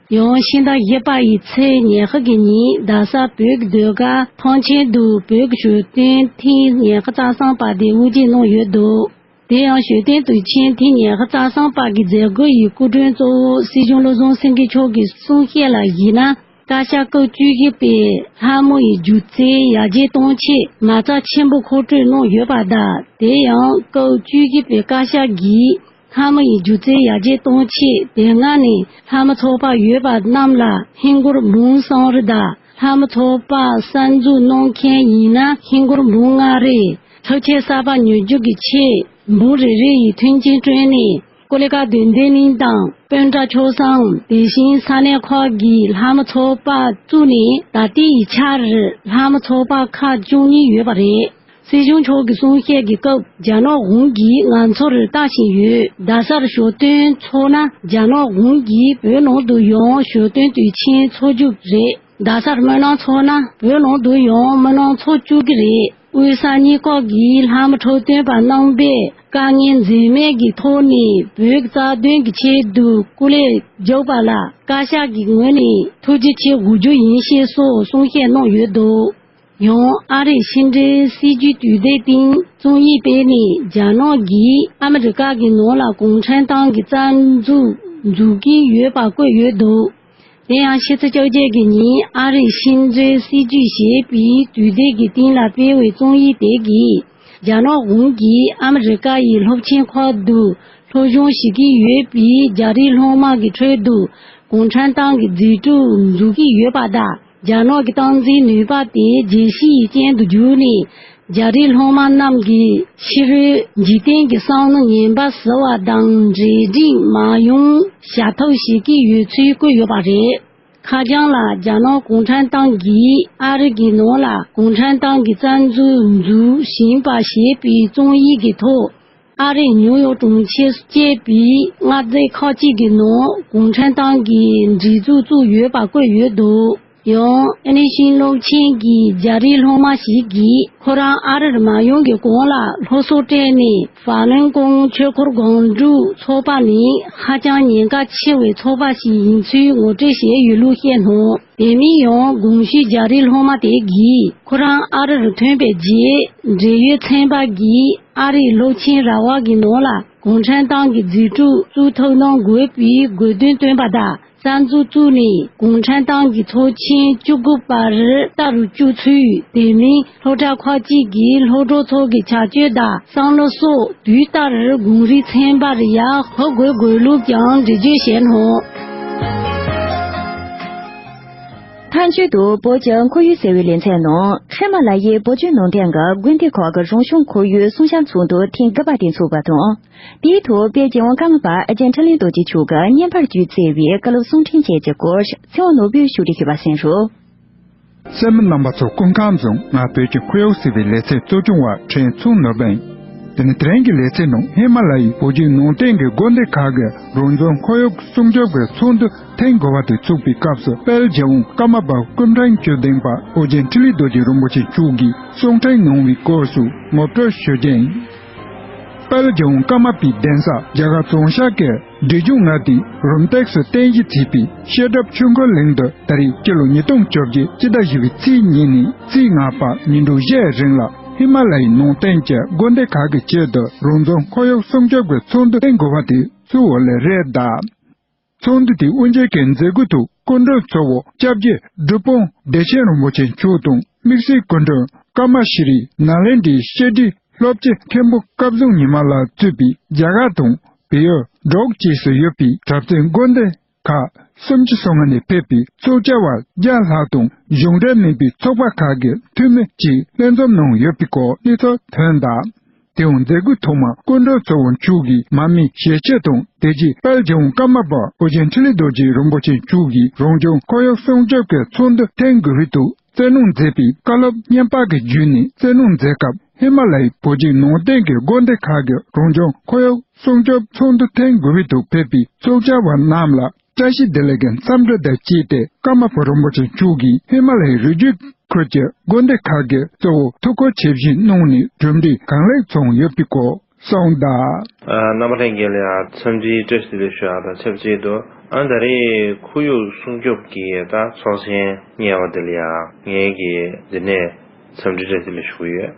ཡང་ཕྱི་ཟླ་བཞི་པ་ཡི་ཚེས་ཉི་ཤུ་གི་ཉིན་རྡ་ས་བོད་ཀྱི་ཟློས་གར་ཐང་ཆེན་དུ་བོད་ཀྱི་ཞོ་སྟོན་ཐེངས་ཉི་ཤུ་རྩ་གསུམ་པ་དེ་དབུ་འབྱེད་གནང་ཡོད་འདུག་དེ་ཡང་ཞོ་སྟོན་དུས་ཆེན་ཐེངས་ཉི་ཤུ་རྩ་གསུམ་པ་གི་མཛད་སྒོ་ཡི་སྐུ་མགྲོན་གཙོ་བོ་སྲིད་སྐྱོང་བློ་བཟང་སེང་གེ་མཆོག་གི་གསུང་བཤད་ལ་གཞིགས་ན། བཀའ་ཤག་སྐབས་བཅུ་བཞི་པའི་ལྷ་མོ་ཡི་སྒྱུ་རྩལ་ཡར་རྒྱས་གཏོང་ཆེད་མ་རྩ་ཆེན་པོ་མཁོ་སྤྲོད་གནང་ཡོད་པ་དང་། དེ་ཡང་སྐབས་བཅུ་བཞི་པའི་བཀའ་ཤག་གིས་ལྷ་མོ་ཡི་སྒྱུ་རྩལ་ཡར་རྒྱས་གཏོང་ཆེད་དེ་སྔ་ནས་ལྷ་མོ་ཚོགས་པ་ཡོད་པ་རྣམས་ལ་ཧིན་སྒོར་འབུམ་གསུམ་རེ་དང་། ལྷ་མོ་ཚོགས་པ་གསར་འཛུགས་གནང་མཁན་ཡིན་ན་ཧིན་སྒོར་འབུམ་ལྔ་རེ། ཐབས་ཆས་གསར་པ་ཉོ་རྒྱུ་གི་ཆེད་འབུམ་རེ་རེ་ཡི་མཐུན་རྐྱེན་བསྐྲུན་ནས། ཀོ་ལི་གྷལ་དུ་འདི་གླིང་དང་སྤོན་ཊ་ཆོས་བཟང་། དེ་བཞིན་ས་གནས་ཁག་གི་ལྷ་མོ་ཚོགས་པ་བཙུགས་ནས། ད་ལྟའི་ཆར་ལྷ་མོ་ཚོགས་པ་ཁག་བཅུ་གཉིས་ཡོད་པ་རེད། སྲིད་སྐྱོང་མཆོག་གི་གསུང་བཤད་ཀྱི་སྐབས། རྒྱ་ནག་གཞུང་གིས་ང་ཚོར་ལྟ་བཞིན་ཡོད། རྡ་སར་ཞོ་སྟོན་འཚོགས་ན། རྒྱ་ནག་གཞུང་གིས་བོད་ནང་དུ་ཡང་ཞོ་སྟོན་དུས་ཆེན་འཚོགས་རྒྱུ་རེད། རྡ་སར་སྨོན་ལམ་འཚོགས་ན། བོད་ནང་དུ་ཡང་སྨོན་ལམ་འཚོགས་བཅུག་གི་རེད། དབུས་ས་གཉིས་ཀ་གི་ལྷ་མོ་འཁྲབ་སྟོན་པ་རྣམ་པས་དཀའ་ངལ་འཛེམས་མེད་ཀྱི་ཐོག་ནས་བོད་ཀྱི་རྩ་དོན་གྱི་ཆེད་དུ་སྐུ་ལས་རྒྱག་པ་ལ་བཀའ་ཤག་གི་ངོས་ནས་ཐུགས་རྗེ་ཆེ་ཞུ་རྒྱུ་ཡིན་ཞེས་སོགས་གསུང་བཤད་གནང་ཡོད་འདུག་ཡང་ཨ་རིའི་ཕྱི་འབྲེལ་སྲིད་ཇུས་དུས་དེབ་སྟེང་རྩོམ་ཡིག་སྤེལ་ནས། རྒྱ་ནག་གིས་ཨ་མི་རི་ཀ་གི་ནང་ལ་གུང་ཁྲན་ཏང་གི་རྩ་འཛུགས་འཛུགས་ཀྱིན་ཡོད་པ་བཀོད་ཡོད་འདུག་དེ་ཡང་ཕྱི་ཚེས་བཅོ་བརྒྱད་ཀྱི་ཉིན་ཨ་རིའི་ཕྱི་འབྲེལ་སྲིད་ཇུས་ཞེས་པའི་དུས་དེབ་ཀྱི་སྟེང་ལ་སྤེལ་བའི་རྩོམ་ཡིག་དེ་གིས། རྒྱ་ནག་གཞུང་གིས་ཨ་མི་རི་ཀ་ཡི་སློབ་ཆེན་ཁག་ཏུ་སློབ་སྦྱོང་བྱེད་ཀྱི་ཡོད་པའི་རྒྱ་རིགས་སློབ་མ་གི་ཁྲོད་དུ་གུང་ཁྲན་ཏང་གི་རྫས་གྲུབ་འཛུགས་ཀྱི་ཡོད་པ་དང་། རྒྱ་ནག་གི་སྟངས་འཛིན་ནུས་པ་དེ་རྒྱལ་སྤྱིའི་སྟེང་དུ་བསྒྱུར་ནས། རྒྱ་རིགས་སློབ་མ་རྣམས་ཀྱིས་ཕྱི་རོལ་འཇིག་རྟེན་གྱི་བསམ་བློ་ངན་པ་ཟེར་བ་དང་འབྲེལ་འདྲིས་མ་ཡོང་བྱ་ཐབས་བྱེད་ཀྱི་ཡོད་ཚུལ་བཀོད་ཡོད་པ་རེད། ཁ་བྱང་ལ། རྒྱ་ནག་གུང་ཁྲན་ཏང་གིས་ཨ་རི་གི་ནང་ལ་གུང་ཁྲན་ཏང་གི་རྩ་འཛུགས་འཛུགས་བཞིན་པ་ཞེས་པའི་རྩོམ་ཡིག་གི་ཐོག་ཨ་རིའི་ཉིའུ་ཡོག་གྲོང་ཁྱེར་བཅས་པའི་མངའ་སྡེ་ཁག་ཅིག་གི་ནང་གུང་ཁྲན་ཏང་གི་སྒྲིག་འཛུགས་བཙུགས་ཡོད་པ་བཀོད་ཡོད་འདུག་ཡང་ཨེ་ནི་ཤིང་སློབ་ཆེན་གྱི་རྒྱ་རིགས་སློབ་མ་ཞིག་གིས། ཁོ་རང་ཨ་རིར་མ་ཡོང་གི་གོང་ལ་སློབ་གསོ་སྤྲད་ནས། ཧྥ་ལན་ཀོང་ཆོས་འཁོར་སྒོམ་སྒྲུབ་ཚོགས་པ་ནི་ཧ་ཅང་ཉེན་ཁ་ཆེ་བའི་ཚོགས་པ་ཞིག་ཡིན་ཚུལ་ངོ་སྤྲོད་བྱས་ཡོད་ལུགས་བཤད་ནོ། དེ་མིན་ཡང་གོང་ཞུས་རྒྱ་རིགས་སློབ་མ་དེ་གིས། ཁོ་རང་ཨ་རིར་ཐོན་པའི་རྗེས། འབྲེལ་ཡོད་ཚན་པ་གིས་ཨ་རིའི་སློབ་ཆེན་ར་བ་གི་ནང་ལ་གུང་ཁྲན་ཏང་གི་རྫས་གྲུབ་བཙུགས་ཐུབ་གནང་དགོས་པའི་དགོས་འདུན་བཏོན་པ་དང་། རྩ་འཛུགས་བཙུགས་ནས་གུང་ཁྲན་ཏང་གི་ཚོགས་ཆེན་བཅུ་དགུ་པར་ལྟ་རུ་བཅུག་ཚུལ། དེ་མིན་སློབ་གྲྭ་ཁག་ཅིག་གིས་སློབ་གྲོགས་ཚོ་གི་བྱ་སྤྱོད་དང་བསམ་བློ་སོགས་དུས་ལྟར་གོང་རིམ་ཚན་པར་ཡར་འཕར་དགོས་དགོས་ལུགས་ཀྱང་འགྲེལ་བརྗོད་བྱས་ནོ། མཐའ་མཇུག་ཏུ་བོད་ཀྱི་ཁོར་ཡུག་ཟེར་བའི་ལེ་ཚན་ནང་། ཧི་མ་ལ་ཡའི་བོད་ལྗོངས་ནང་བསྟན་གྱི་དགོན་སྡེ་ཁག་གི་རང་བྱུང་ཁོར་ཡུག་སྲུང་སྐྱོབ་ཚོགས་འདུ་ཐེངས་དགུ་པ་དེ་འཚོགས་པ་དང་། དེའི་ཐོག་དཔལ་རྒྱལ་དབང་ཀརྨ་པ་ཨ་ཅེ་འཕྲིན་ལས་རྡོ་རྗེ་མཆོག་གིས་བརྙན་པར་བརྒྱུད་བསྩལ་བའི་བཀའ་སློབ་གསུང་འཕྲིན་བཅས་ཀྱི་སྐོར་ཚེ་དབང་ནོར་བུས་ཕྱོགས་སྒྲིག་ཞུས་པ་གསན་རོགས། གསན་མི་རྣམ་པ་ཚོ་སྐུ་ཁམས་བཟང་། ང་བོད་ཀྱི་ཁོར་ཡུག་ཟེར་བའི་ལེ་ཚན་གཙོ་སྐྱོང་བ་ཕྲན་ཚེ་དབང་ནོར་བུ་ཡིན། དེ་ནི་དེ་རིང་གི་ལེ་ཚན་ནང་ཧི་མ་ལ་ཡའི་བོད་བརྒྱུད་ནང་བསྟན་གྱི་དགོན་སྡེ་ཁག་གིས་རང་བྱུང་ཁོར་ཡུག་སྲུང་སྐྱོབ་ཀྱི་ཚོགས་འདུ་ཐེངས་དགུ་པ་དེ་ཚུགས་པའི་སྐབས་སུ། དཔལ་རྒྱལ་དབང་ཀརྨ་པ་སྐུ་ཕྲེང་བཅུ་བདུན་པ་ཨོ་རྒྱན་འཕྲིན་ལས་རྡོ་རྗེ་རིན་པོ་ཆེ་མཆོག་གིས་གསུང་འཕྲིན་གནང་བའི་སྐོར་སུ་ངོ་སྤྲོད་ཞུ་རྒྱུ་ཡིན། དཔལ་རྒྱལ་དབང་ཀརྨ་པའི་གདན་ས་རྒྱ་གར་བྱང་ཤར་གྱི་འབྲས་ལྗོངས་མངའ་སྡེའི་རུམ་བཏེགས་སུ་རྟེན་གཞི་བྱས་པའི་བཤད་སྒྲུབ་ཆོས་འཁོར་གླིང་དུ་ད་རེས་སྤྱི་ལོ་ཉིས་སྟོང་བཅོ་བརྒྱད་སྤྱི་ཟླ་བཞི་པའི་ཚེས་གཉིས་ནས་ཚེས་ལྔ་བར་ཉིན་གྲངས་བཞིའི་རིང་ལ་ཧི་མ་ལ་ཡའི་ནང་བསྟན་གྱི་དགོན་སྡེ་ཁག་གི་ཆེད་དུ་རང་བྱུང་ཁོར་ཡུག་སྲུང་སྐྱོབ་ཀྱི་ཚོགས་འདུ་ཐེངས་དགུ་པ་དེ་ཚུགས་ཡོད་ལེ་རེད་གདའ། ཚོགས་འདུ་དེའི་དབུ་འབྱེད་ཀྱི་མཛད་སྒོའི་ཐོག་སྐུ་མགྲོན་གཙོ་བོ་སྐྱབས་རྗེ་སྒྲུབ་དཔོན་བདེ་ཆེན་རིན་པོ་ཆེ་མཆོག་དང་། དམིགས་བསལ་སྐུ་མགྲོན་ཀརྨ་ཤྲཱི་ནཱ་ལེནྡྲའི་བཤད་སྒྲུབ་སློབ་སྤྱི་མཁན་པོ་སྐལ་བཟང་ཉི་མ་ལགས་གཙོས་པའི་རྒྱ་གར་དང་བལ་ཡུལ་འབྲུག་བཅས་སུ་ཡོད་པའི་གྲྭ་བཙུན་དགོན་སྡེ་ཁག་སུམ་ཅུ་སོ་ལྔ་ནས་ཕེབས་པའི་ཚོགས་བཅར་བ་བརྒྱ་ལྷག་དང་། གཞུང་འབྲེལ་མིན་པའི་ཚོགས་པ་ཁག་གི་འཐུས་མི་བཅས་ལྷན་འཛོམས་གནང་ཡོད་པའི་སྐོར་གནས་ཚུལ་ཐོན་གདའ། དེའང་མཛད་སྒོའི་ཐོག་མར་སྐུ་མགྲོན་གཙོ་བོ་མཆོག་གིས་མར་མེའི་ཞལ་ཆད་དང་། དེ་རྗེས་དཔལ་རྒྱལ་དབང་ཀརྨ་པ་ཨོ་རྒྱན་འཕྲིན་ལས་རྡོ་རྗེ་རིན་པོ་ཆེ་མཆོག་གིས་རང་བྱུང་ཁོར་ཡུག་སྲུང་སྐྱོབ་ཀྱི་ཚོགས་འདུ་ཐེངས་དགུ་པའི་ཐོག་བསྩལ་གནང་མཛད་པའི་བཀའ་སློབ་བརྙན་པར་གྱི་བརྒྱུད་ནས་བསྩལ་གནང་མཛད་སྐབས། ཧི་མ་ལ་ཡའི་བོད་བརྒྱུད་ནང་བསྟན་གྱི་དགོན་སྡེ་ཁག་གིས་རང་བྱུང་ཁོར་ཡུག་སྲུང་སྐྱོབ་ཚོགས་འདུ་ཐེངས་དགུ་པའི་ཐོག་ཕེབས་པའི་ཚོགས་བཅར་བ་རྣམས་ལ་བཀྲ་ཤིས་བདེ་ལེགས་ཀྱི་འཚམས་འདྲི་དང་བཅས་ཏེ། ཀརྨ་པ་རིན་པོ་ཆེ་མཆོག་གིས་ཧི་མ་ལ་ཡའི་རི་རྒྱུད་ཁུལ་གྱི་དགོན་སྡེ་ཁག་གི་གཙོ་བོར་ཐུགས་ཁུར་ཆེ་བཞེས་གནང་ནས་གྲུབ་འབྲས་གང་ལེགས་བྱུང་ཡོད་པའི་སྐོར་ གསུངས་གདའ། རྣམ་པ་ལྷན་རྒྱས་ལ་ཡང་འཚམས་འདྲིའི་བཀྲ་ཤིས་བདེ་ལེགས་ཞུ་ཡག་དང་ཆབས་ཅིག་ཏུ། ཨ་ད་རེས་ཁོར་ཡུག་སྲུང་སྐྱོབ་ཀྱི་ད་ཚོགས་ཆེན་གཉེར་བ་དེ་ལ་ཡང་ངེད་ཀྱིས་འདི་ནས་འཚམས་འདྲི་བཀྲ་ཤིས་བདེ་ལེགས་ཞུ་གི་ཡོད།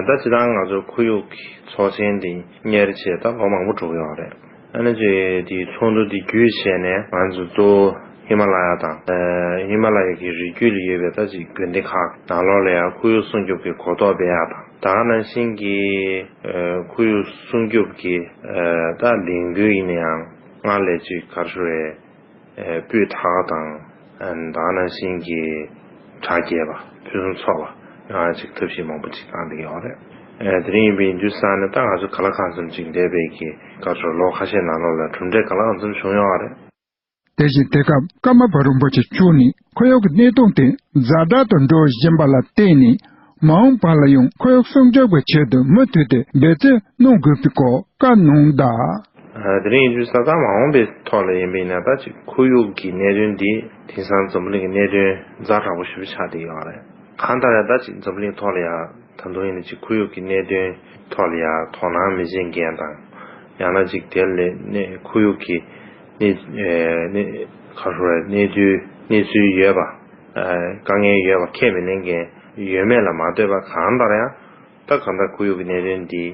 ད་སྤྱིར་བཏང་ང་ཚོ་ཁོར་ཡུག་གི་ཚོགས་ཆེན་འདི་གཉེར་བྱས་ད་ལོ་མང་པོ་འགྲོ་གི་ཡོད་རེད། ཨ་ནི་ཅིག་དེའི་ཚོགས་འདུ་འདི་བརྒྱུད་བྱས་ནས་ང་ཚོ་གཙོ་བོ་ཧི་མ་ལ་ཡ་དང་། ཧི་མ་ལ་ཡ་གི་རི་རྒྱུད་ལ་ཡོད་པའི་ད་ཅིག་དགོན་སྡེ་ཁག་ནང་ལོགས་ལ་ཡང་ཁོར་ཡུག་སྲུང་སྐྱོབ་ཀྱི་གོ་རྟོགས་སྤེལ་ཡག་དང་། ད་ག་ནང་བཞིན་གྱི་ཁོར་ཡུག་སྲུང་སྐྱོབ་ཀྱི་ད་ལས་འགུལ་ཡིན་ན་ཡང་སྔར་ལས་ཅིག་ག་རེ་ཞུ་རེད། སྤུས་དག་དང་། ད་ག་ནང་བཞིན་གྱི་གྲ་རྒྱས་པ། ཕུན་སུམ་ཚོགས་པ་ཡོང་ཡག་ཅིག་ཐབས་ཤེས་མང་པོ་ཅིག་བཏང་བསྡད་ཀྱི་ཡོད་རེད། དེ་རིང་ཡིན་པའི་ཡིན་དུས་ཙང་ནས་ད་ང་ཚོ་ག་ལ་གང་འཚམ་ཅིག་འདས་པའི་གི་ག་རེ་ཞུ་རེད། ལོ་ཁ་ཤས་ནང་ལོགས་ལ་གྲུབ་འབྲས་ག་ལ་གང་འཚམ་བྱུང་ཡོད་རེད། དེ་བཞིན་དེ་སྐབས་ཀརྨ་པ་རིན་པོ་ཆེ་མཆོག་ནས་ཁོར་ཡུག་གི་གནས་སྟངས་དེ་ཛ་དྲག་ཏུ་འགྲོ་བཞིན་པ་ལ་བརྟེན་ནས། མ་འོངས་པ་ལ་ཡང་ཁོར་ཡུག་སྲུང་སྐྱོབ་ཀྱི་ཆེད་དུ་མུ་མཐུད་དེ་འབད་བརྩོན་གནང་དགོས་པའི་སྐོར་བཀའ་གནང་གདའ། དེ་རིང་ཡིན་དུས་ཙང་ད་མ་འོངས་པའི་ཐོག་ལ་ཡིན་པ་ཡིན་ན་ད་ཅིག་ཁོར་ཡུག་གི་གནད་དོན་འདི་དེང་སང་འཛམ་བུ་གླིང་གི་གནད་དོན་ཛ་དྲག་པོ་ཞེ་པོ་ཆགས་བསྡད་ཡོད་རེད། གང་ལྟར་ཡང་ད་ཅིག་འཛམ་བུ་གླིང་ཐོག་ལ་ཡང་ད་དུང་ཡིན་ན་ཅིག་ཁོར་ཡུག་གི་གནད་དོན་ཐོག་ལ་ཡང་དོ་སྣང་མི་བྱེད་མཁན་དང་། ཡང་ན་ཅིག་དེ་ལས་གནས་ཁོར་ཡུག་གི་གནས་གནས་ག་རེ་ཞུ་རེད། གནས་ཚུལ་གནས་ཚུལ་ཡོད་པ། དཀའ་ངལ་ཡོད་པ་ཁས་མི་ལེན་མཁན་ཡོད་མེད་ལ་མ་ལྟོས་པ། གང་ལྟར་ཡང་ད་གང་ལྟར་ཁོར་ཡུག་གི་གནད་དོན་འདི་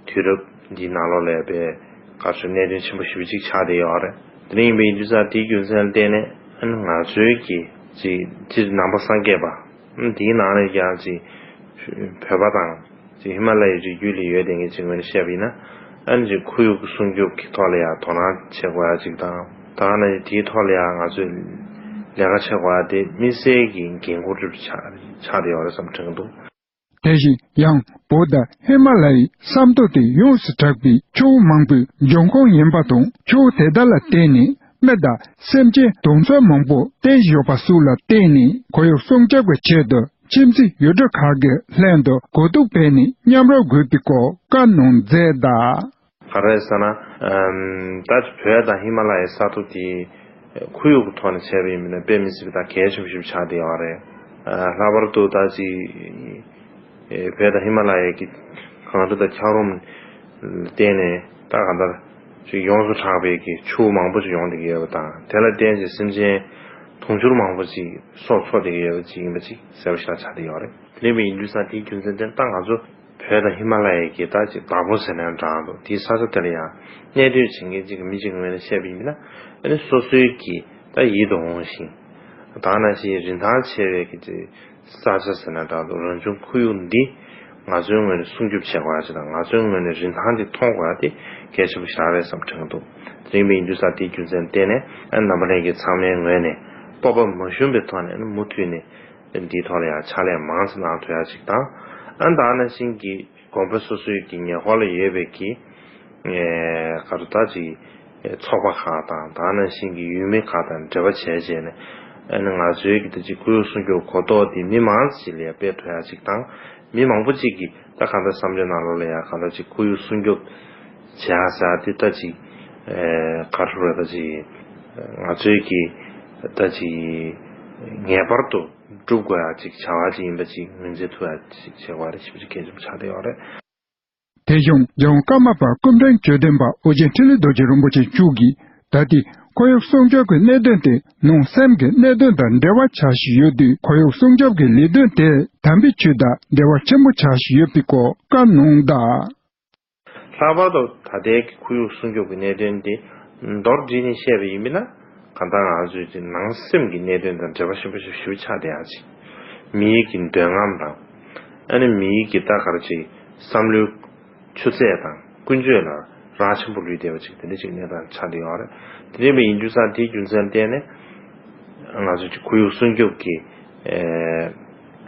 དུས་རབས་འདིའི་ནང་ལོགས་ལ་དཔེ་ག་རེ་ཞུ་གནད་དོན་ཆེན་པོ་ཞེ་པོ་ཅིག་ཆགས་བསྡད་ཡོད་རེད། དེ་འདྲ་ཡིན་པ་ཡིན་དུས་ཙང་དེའི་རྒྱུ་མཚན་ལ་བརྟེན་ནས་ཨ་ནི་ང་ཚོའི་གི་ཅིག་སྤྱིར་ནང་པ་སངས་རྒྱས་པ། དེའི་ནང་ནས་ཀྱང་ཅིག་བོད་པ་དང་ཅིག་ཧི་མ་ལ་ཡའི་རི་རྒྱུད་ལ་ཡོད་བསྡད་མཁན་ཅིག་ངོས་ནས་བཤད་པ་ཡིན་ན། ཨ་ནི་ཅིག་ཁོར་ཡུག་གི་སྲུང་སྐྱོབ་ཀྱི་ཐོག་ལ་ཡང་དོ་སྣང་བྱེད་དགོས་ཡ་ཅིག་དང་། ད་ག་ནང་བཞིན་དེའི་ཐོག་ལ་ཡང་ང་ཚོས་ལས་ཀ་བྱེད་དགོས་ཡ་དེ་དམིགས་བསལ་གྱི་འགན་ཁུར་ཆགས་ཆགས་བསྡད་ཡོད་རེད་བསམ་དྲན་གྱི་འདུག། དེ་བཞིན་ཡང་བོད་དང་ཧི་མ་ལ་ཡའི་ས་མཐོ་དེ་ཡོངས་སུ་གྲགས་པའི་ཆུ་བོ་མང་པོའི་འབྱུང་ཁུངས་ཡིན་པ་དང་། ཆུ་བོ་དེ་དག་ལ་བརྟེན་ནས་མི་དང་སེམས་ཅན་དུད་འགྲོ་མང་པོ་བརྟེན་བཞིན་ཡོད་པ་སོགས་ལ་བརྟེན་ནས་ཁོར་ཡུག་སྲུང་སྐྱོབ་ཀྱི་ཆེད་དུ་ཁྱིམ་མཚེས་ཡུལ་གྲུ་ཁག་གི་ལྷན་དུ་གོ་བསྡུར་སྤེལ་ནས་མཉམ་རུབ་དགོས་པའི་སྐོར་བཀའ་གནང་མཛད་གདའ། ག་རེ་ཟེར་ན། ཨམ། ད་བོད་དང་ཧི་མ་ལ་ཡའི་ས་མཐོ་དེ་ཁོར་ཡུག་གི་ཐོག་ནས་བྱས་པ་ཡིན་ན་དཔེ་མི་སྲིད་པའི་ད་གལ་ཆེན་པོ་ཞིག་ཆགས་བསྡད་ཡོད་རེད། ཨ། ལྷག་པར་དུ་ད་ཅིག་ཨེ། བོད་དང་ཧི་མ་ལ་ཡའི་གི་གངས་རི་དང་འཁྱགས་རོམ་ལ་བརྟེན་ནས་ད་གང་ལྟར་ཅིག་ཡོངས་སུ་གྲགས་པའི་གི་ཆུ་བོ་མང་པོ་ཅིག་ཡོང་བསྡད་ཀྱི་ཡོད་པ་དང་། དེ་ལ་བརྟེན་ཅིག་སེམས་ཅན་དུང་ཕྱུར་མང་པོ་ཅིག་སྲོག་འཚོ་བསྡད་ཀྱི་ཡོད་པ་ཅིག་ཡིན་པ་ཅིག་གསལ་པོ་ཞེ་དྲག་ཆགས་བསྡད་ཡོད་རེད། དེ་འདྲ་ཡིན་པ་ཡིན་དུས་ཙང་དེའི་རྒྱུ་མཚན་དེ་ད་ང་ཚོ་བོད་དང་ཧི་མ་ལ་ཡའི་གི་ད་ཅིག་བདག་པོ་ཟེར་ན་འདྲ་འདུག། དེའི་ས་ཆ་དེ་ལ་ཡང་གནས་སྡོད་བྱེད་མཁན་ཅིག་གི་མི་གཅིག་ངོས་ནས་བཤད་པ་ཡིན་ན། ཨ་ནི་སོ་སོའི་གི་ད་ཡིད་དུ་འོང་ཞིང་། ད་ནང་བཞིན་རིན་ཐང་ཆེ་བའི་གི་ཅིག་ས་ཆ་ཟེར་ན་འདྲ་འདུག། རང་བྱུང་ཁོར་ཡུག་འདི་ང་ཚོའི་ངོས་ནས་སྲུང་སྐྱོབ་བྱེད་དགོས་ཡ་ཅིག་དང་། ང་ཚོའི་ངོས་ནས་རིན་ཐང་ཅིག་མཐོང་དགོས་ཡ་དེ་གལ་ཆེན་པོ་ཞིག་རེད་བསམ་དྲན་གྱི་འདུག། དེ་ཡིན་པ་ཡིན་དུས་ཙང་དེའི་རྒྱུ་མཚན་བརྟེན་ནས་ཨ་ནི་རྣམ་པ་ལྷན་རྒྱས་ཚང་མའི་ངོས་ནས་སྤོབས་པ་མ་ཞུམ་པའི་ཐོག་ནས་ཨ་ནི་མུ་མཐུད་ནས། འདིའི་ཐོག་ལ་ཡང་ཕྱག་ལས་མང་ཙམ་གནང་ཐུབ་ཡ་ཅིག་དང་། ཨ་ནི་ད་ག་ནང་བཞིན་གྱི་དགོན་པ་སོ་སོའི་གི་ཉེ་འཁོར་ལ་ཡོད་པའི་གི་ཨེ། ག་རེ་ད་ཅིག་ཚོགས་པ་ཁག་དང་། ད་ག་ནང་བཞིན་གྱི་ཡུལ་མི་ཁག་དང་འབྲེལ་བ་བྱས་བྱས་ནས། ཨ་ནི་ང་ཚོའི་གི་ད་ཅིག་ཁོར་ཡུག་སྲུང་སྐྱོབ་གོ་རྟོགས་དེ་མི་མང་ཙམ་ཞིག་ལ་ཡང་སྤེལ་ཐུབ་ཡ་ཅིག་དང་། མི་མང་པོ་ཅིག་གིས་ད་གང་ལྟར་བསམ་བློའི་ནང་ལོགས་ལ་ཡང་གང་ལྟར་ཅིག་ཁོར་ཡུག་སྲུང་སྐྱོབ་བྱེད་ཡ་ཟེར་ཡ་དེ་ད་ཅིག་ཨེ། ག་རེ་ཟེར་ད་ཅིག་ང་ཚོའི་གི་ད་ཅིག་ངེས་པར་དུ་སྒྲུབ་དགོས་ཡ་ཅིག་བྱ་བ་ཅིག་ཡིན་པ་ཅིག་ངོས་འཛིན་ཐུབ་ཡ་ཅིག་བྱེད་དགོས་རེད། ཞེ་པོ་ཅིག་གལ་ཆེན་པོ་ཆགས་བསྡད་ཡོད་རེད། དེ་བཞིན་རྒྱལ་དབང་ཀརྨ་པ་སྐུ་ཕྲེང་བཅུ་བདུན་པ་ཨོ་རྒྱན་འཕྲིན་ལས་རྡོ་རྗེ་རིན་པོ་ཆེ་མཆོག་གིས་ད་ལྟའི་ཁོར་ཡུག་སྲུང་སྐྱོབ་ཀྱི་གནད་དོན་དེ་ནང་སེམས་ཀྱི་གནད་དོན་དང་འབྲེལ་བ་ཆགས་བཞིན་ཡོད་དུས། ཁོར་ཡུག་སྲུང་སྐྱོབ་ཀྱི་ལས་དོན་དེ་དམ་པའི་ཆོས་དང་འབྲེལ་བ་ཆེན་པོ་ཆགས་བཞིན་ཡོད་པའི་སྐོར་བཀའ་གནང་གདའ། ལྷག་པར་དུ་ད་ལྟའི་གི་ཁོར་ཡུག་སྲུང་སྐྱོབ་ཀྱི་གནད་དོན་འདི་མདོར་བསྡུས་ནས་བཤད་པ་ཡིན་ན། གང་ལྟར་ང་ཚོའི་ནང་སེམས་ཀྱི་གནད་དོན་དང་འབྲེལ་བ་ཆེན་པོ་ཞིག་ཞེ་པོ་ཆགས་བསྡད་ཡ་ཅིག། མིའི་གི་འདོད་རྔམ་དང་། ཨ་ནི་མིའི་གི་ད་ག་རེ་ཅིག་བསམ་བློའི་ཆུ་ཚད་དང་ཀུན་སྤྱོད་ལ་རག་ཆེན་པོ་ལུས་བསྡད་པ་ཅིག་དེ་འདྲ་ཅིག་གནས་སྟངས་ཆགས་བསྡད་ཡོད་རེད། དེ་འདྲ་ཡིན་དུས་ཙང་དེའི་རྒྱུ་མཚན་བརྟེན་ནས་ང་ཚོ་ཅིག་ཁོར་ཡུག་སྲུང་སྐྱོབ་ཀྱི་ཨེ།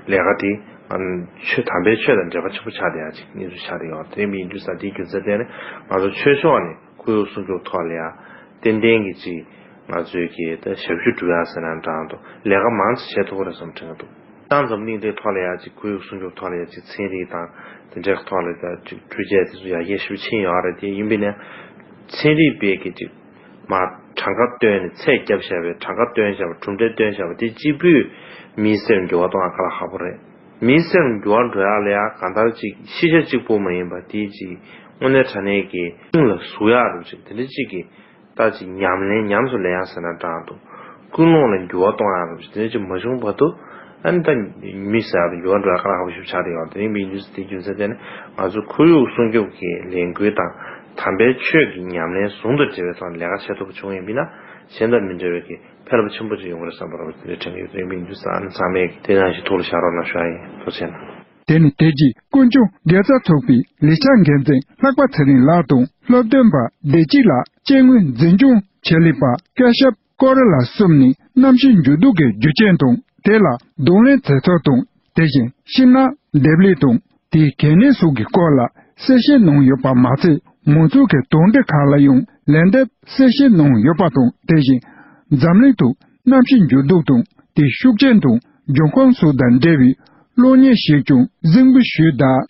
ལས་ཀ་དེ་ཨ་ནི་ཆོས་དམ་པའི་ཆོས་དང་འབྲེལ་བ་ཆེན་པོ་ཆགས་བསྡད་ཡ་ཅིག་གནས་ཚུལ་ཆགས་བསྡད་ཡོད་རེད། དེ་འདྲ་ཡིན་དུས་ཙང་དེའི་རྒྱུ་མཚན་བརྟེན་ནས་ང་ཚོ་ཆོས་ཕྱོགས་ནས་ཁོར་ཡུག་སྲུང་སྐྱོབ་ཐོག་ལ་ཡ་ཏན་ཏན་གྱི་ཅིག་ང་ཚོའི་གི་ད་ཞབས་ཞུ་སྒྲུབ་ཡ་ཟེར་ན་འདྲ་འདུག། ལས་ཀ་མང་ཙམ་བྱེད་ཐུབ་ཀྱི་རེད་བསམ་དྲན་གྱི་འདུག། ཏང་འཛམ་གླིང་འདིའི་ཐོག་ལ་ཡ་ཅིག་ཁོར་ཡུག་སྲུང་སྐྱོབ་ཐོག་ལ་ཡ་ཅིག་ཚན་རིག་དང་དེ་འདྲའི་ཐོག་ལ་ཡ་ཅིག་འཕྲུལ་ཆས་དེ་ཚོ་ཡར་རྒྱས་ཞེ་པོ་ཕྱིན་ཡོད་རེད། དེ་ཡིན་པས་ན་ཚན་རིག་པས་གི་ཅིག་མར་གྲངས་ཀ་བཏོན་ནས་ཚད་བརྒྱབ་བཞག་པའི་གྲངས་ཀ་བཏོན་བཞག་པ་གྲུབ་འབྲས་བཏོན་བཞག་པ་དེ་གཅིག་པུས་མིའི་སེམས་འགྱུར་བ་གཏོང་ཡ་དཀའ་ལས་ཁག་པོ་རེད། མིའི་སེམས་འགྱུར་བ་འགྲོ་ཡ་ལ་ཡ་གང་ལྟར་ཅིག་ཤེས་བྱ་གཅིག་པོ་མ་ཡིན་པ་དེ་ཅིག་ དངོས་གནས་དྲང་གནས་ཀྱི་ཁྲིམས་ལ་ཟུག་ཡག་རུ་ཅིག་དེ་འདྲ་ཅིག་གི་ད་ཅིག་ཉམས་ལེན་ཉམས་སུ་ལེན་ཡག་ཟེར་ན་འདྲ་འདུག་ཀུན་སློང་ལ་འགྱུར་བ་གཏོང་ཡག་རུ་ཅིག་དེ་འདྲ་ཅིག་མ་བྱུང་བར་དུ། ཨ་ནི་ད་མི་ཟེར་ཡག་འགྱུར་བ་འགྲོ་ཡག་དཀའ་ལས་ཁག་པོ་ཞིག་ཆགས་བསྡད་ཡོད། དེ་རིང་འདི་རྒྱུ་མཚན་དེ་ནི་ང་ཚོ་ཁོར་ཡུག་སྲུང་སྐྱོབ་ཀྱི་ལས་འགུལ་དང་དམ་པའི་ཆོས་ཀྱི་ཉམས་ལེན་ཟུང་དུ་འབྲེལ་བའི་ཐོག་ནས་ལས་ཀ་བྱེད་ཐུབ་པ་བྱུང་ཡིན་པས་ན། གཞན་དང་མི་འབྲལ་བའི་གི་ཕན་རླབས་ཆེན་པོ་ཅིག་ཡོང་གི་རེད་བསམ་པ་རེད་པ། དེ་འདྲའི་དྲན་གྱི་ཡོད། དེ་ཡིན་པའི་དུས་ཚང་མས་དེ་ནང་བཞིན་ཐུགས་ལ་བཞག་རོགས་གནང་ཞུ་ཡ་ཡིན། ཐུགས་རྗེ་ཆེ་གནང་། དེ་ནི་དེ་རྗེས་དཀོན་མཆོག་དགེ་རྩ་ཚོགས་པའི་ལས་འཆར་འགན་འཛིན་ལྷག་པ་ཚེ་རིང་ལགས་དང་སློབ་སྟོན་པ་བདེ་སྐྱིད་ལགས། སྐྱེ་དངོས་འཛིན་སྐྱོང་ཆེད་ལས་པ་སྐལ་ཞབས་ཀོ་ར་ལགས་གསུམ་ནས་གནམ་གཤིས་འགྱུར་ལྡོག་གི་རྒྱུ་རྐྱེན་དང་དེ་ལ་གདོང་ལེན་མཛད་ཐབས་དང་། དེ་བཞིན་ཤིང་ནགས་འདེབས་ལས་དང་དེའི་གལ་གནད་སོགས་ཀྱི་སྐོར་ལ་གསལ་བཤད་གནང་ཡོད་པ་མ་ཚད། མང་ཚོགས་ཀྱི་དོགས་འདྲི་ཁག་ལ་ཡང་ལན་འདེབས་གསལ་བཤད་གནང་ཡོད་པ་དང་། དེ་བཞིན་འཛམ་གླིང་དུ་གནམ་གཤིས་འགྱུར་ལྡོག་དང་དེའི་ཤུགས་རྐྱེན་དང་འབྱུང་ཁུངས་སོགས་དང་འབྲེལ་བའི་གློག་བརྙན་ཞིག་ཀྱང་གཟིགས་འབུལ་ཞུས་གདའ།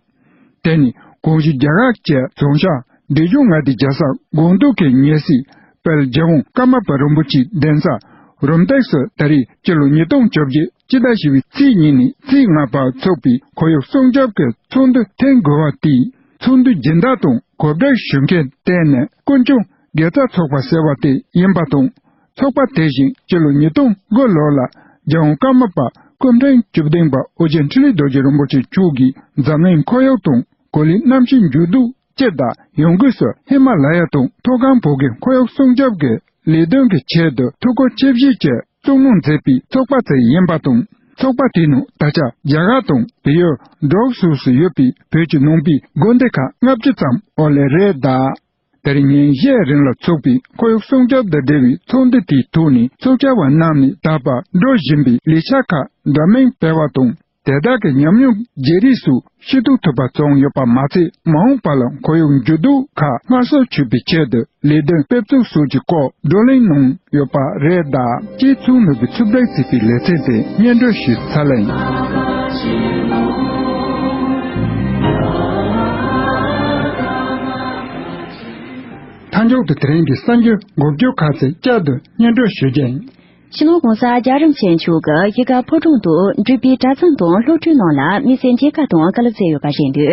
དེ་ནི་གོང་ཞུས་རྒྱ་གར་གྱི་རྫོང་ཤག་འབྲས་ལྗོངས་མངའ་སྡེའི་རྒྱལ་ས་སྒང་ཏོག་གི་ཉེ་སྲིད་དཔལ་རྒྱལ་དབང་ཀརྨ་པ་རིན་པོ་ཆེའི་གདན་ས་རུམ་བཏེགས་སུ་ད་རེས་སྤྱི་ལོ་ཉིས་སྟོང་བཅོ་བརྒྱད་སྤྱི་ཟླ་བཞི་པའི་ཚེས་གཉིས་ནས་ཚེས་ལྔ་བར་ཚོགས་པའི་ཁོར་ཡུག་སྲུང་སྐྱོབ་ཀྱི་ཚོགས་འདུ་ཐེངས་དགུ་པ་དེའི་ཚོགས་འདུའི་སྦྱིན་བདག་དང་གོ་སྒྲིག་ཞུ་མཁན་བསྟན་ནས་དཀོན་མཆོག་དགེ་རྩ་ཚོགས་པ་ཟེར་བ་དེ་ཡིན་པ་དང་། ཚོགས་པ་དེ་བཞིན་སྤྱི་ལོ་ཉིས་སྟོང་དགུ་ལོ་ལ་རྒྱལ་དབང་ཀརྨ་པ་སྐུ་ཕྲེང་བཅུ་བདུན་པ་ཨོ་རྒྱན་འཕྲིན་ལས་རྡོ་རྗེ་རིན་པོ་ཆེ་མཆོག་གིས་འཛམ་གླིང་ཁོར་ཡུག་དང་གོ་ལའི་གནམ་གཤིས་འགྱུར་ལྡོག་སྤྱི་དང་ཡང་སྒོས་སུ་ཧི་མ་ལ་ཡ་དང་མཐོ་སྒང་བོད་ཀྱི་ཁོར་ཡུག་སྲུང་སྐྱོབ་ཀྱི་ལས་དོན་གྱི་ཆེད་དུ་ཐུགས་ཁུར་ཆེ་བཞེས་ཀྱིས་བཙུགས་གནང་མཛད་པའི་ཚོགས་པ་དེ་ཡིན་པ་དང་། ཚོགས་པ་དེའི་ནང་ད་ཆ་རྒྱ་གར་དང་བལ་ཡུལ་འབྲུག་སོགས་སུ་ཡོད་པའི་བོད་ཀྱི་ནང་པའི་དགོན་སྡེ་ཁག་ལྔ་བཅུ་ཙམ་འོག་ལས་རེད་གདའ། ད་རེས་ཉིན་བཞིའི་རིང་ལ་ཚོགས་པའི་ཁོར་ཡུག་སྲུང་སྐྱོབ་དང་འབྲེལ་བའི་ཚོགས་འདུ་དེའི་ཐོག་ནས་ཚོགས་བཅར་བ་རྣམས་ནས་ད་བར་འགྲོ་བཞིན་པའི་ལས་འཆར་ཁག་འདྲ་མིན་སྤེལ་བ་དང་། དེ་དག་གི་ཉམས་མྱོང་བརྗེ་རེས་སུ་ཤེས་རྟོགས་ཐུབ་པ་བྱུང་ཡོད་པ་མ་ཚད། མ་འོངས་པ་ལ་ཁོར་ཡུག་འགྱུར་ལྡོག་ཁག་སྔར་སོར་ཆུད་པའི་ཆེད་དུ་ལས་དོན་སྤེལ་ཚུལ་སོགས་ཀྱི་སྐོར་བགྲོ་གླེང་གནང་ཡོད་པ་རེད་གདའ། ཅེས་ཚོགས་འདུ་གི་ཚུད་དེབ་བརྩིས་པའི་ལེ་ཚན་དེ་སྙན་སྒྲོན་ཞུས་ཚར་ལ་ཡིན། མཐའ་མཇུག་ཏུ་དེ་རིང་གི་གསར་འགྱུར་འགོ་བརྗོད་ཁག་ཅིག་བསྐྱར་དུ་སྙན་སྒྲོན་ཞུ་རྒྱུ་ཡིན། སྤྱི་ནོར་༸གོང་ས་རྒྱལ་བ་རིན་པོ་ཆེ་མཆོག་གིས་གཞིས་ཀ་ཕོ་བྲང་དུ་འབྲུག་པའི་གྲྭ་ཚང་དང་སློབ་ཕྲུག་རྣམས་ལ་དམིགས་བསལ་མཇལ་ཁ་དང་བཀའ་སློབ་སྩལ་ཡོད་པ་ཞིག་འདུག་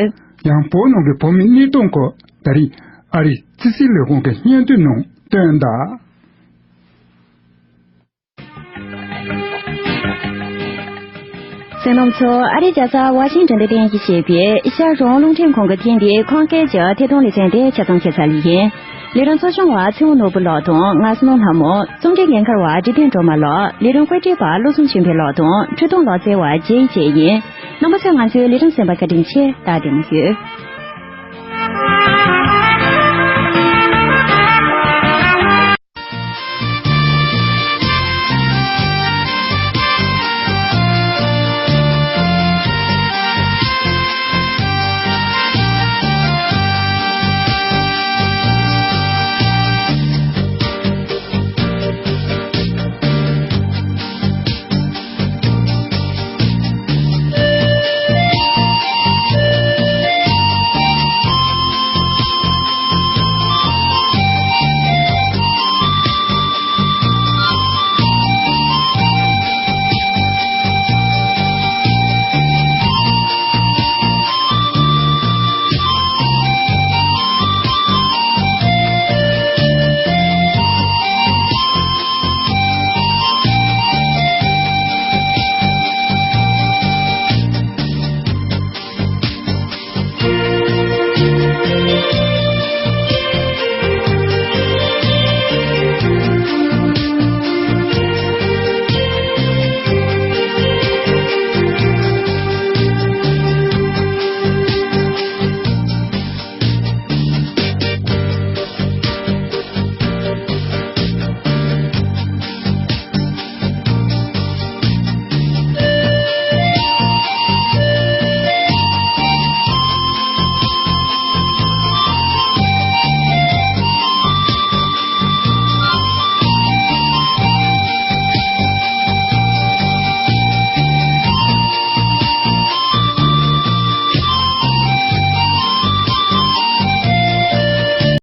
ཡང་བོད་ནང་གི་བོད་མིའི་གནས་སྟངས་སྐོར་ད་རེས་ཨ་རིའི་ཕྱི་སྲིད་ལས་ཁུངས་ཀྱི་སྙན་ཐོའི་ནང་བཏོན་གདའ། གསན་མཁན་ཚོ། ཨ་རིའི་རྒྱལ་ས་ཝ་ཤིང་ཊོན་དུ་རྟེན་གཞི་བྱས་པའི་ཨེ་ཤ་ཡ་རང་དབང་རླུང་འཕྲིན་ཁང་གི་ཐེངས་འདིའི་ཁམས་སྐད་ཀྱི་ཐད་གཏོང་ལེ་ཚན་དེ་ཆ་ཚང་ཁྱད་མཚར་ལས་ཡིན། ལས་རིམ་གཙོ་སྐྱོང་བ་ཚེ་དབང་ནོར་བུ་ལགས་དང་ང་བསོད་ནམས་ལྷ་མོ། རྩོམ་སྒྲིག་འགན་འཁུར་བ་འབྲི་ལྡན་སྒྲོལ་མ་ལགས། ལས་རིམ་དཔེ་སྐྲུན་པ་བློ་བཟང་ཆོས་འཕེལ་ལགས་དང་འཕྲུལ་གཏོང་ལག་རྩལ་བ་ཇེ་ཡི་བཅས་ཡིན། རྣམ་པ་ཚོས་ང་ཚོའི་ལས་རིམ་གསན་པར་བཀའ་དྲིན་ཆེ། ད་བདེ་མོ་བྱོས།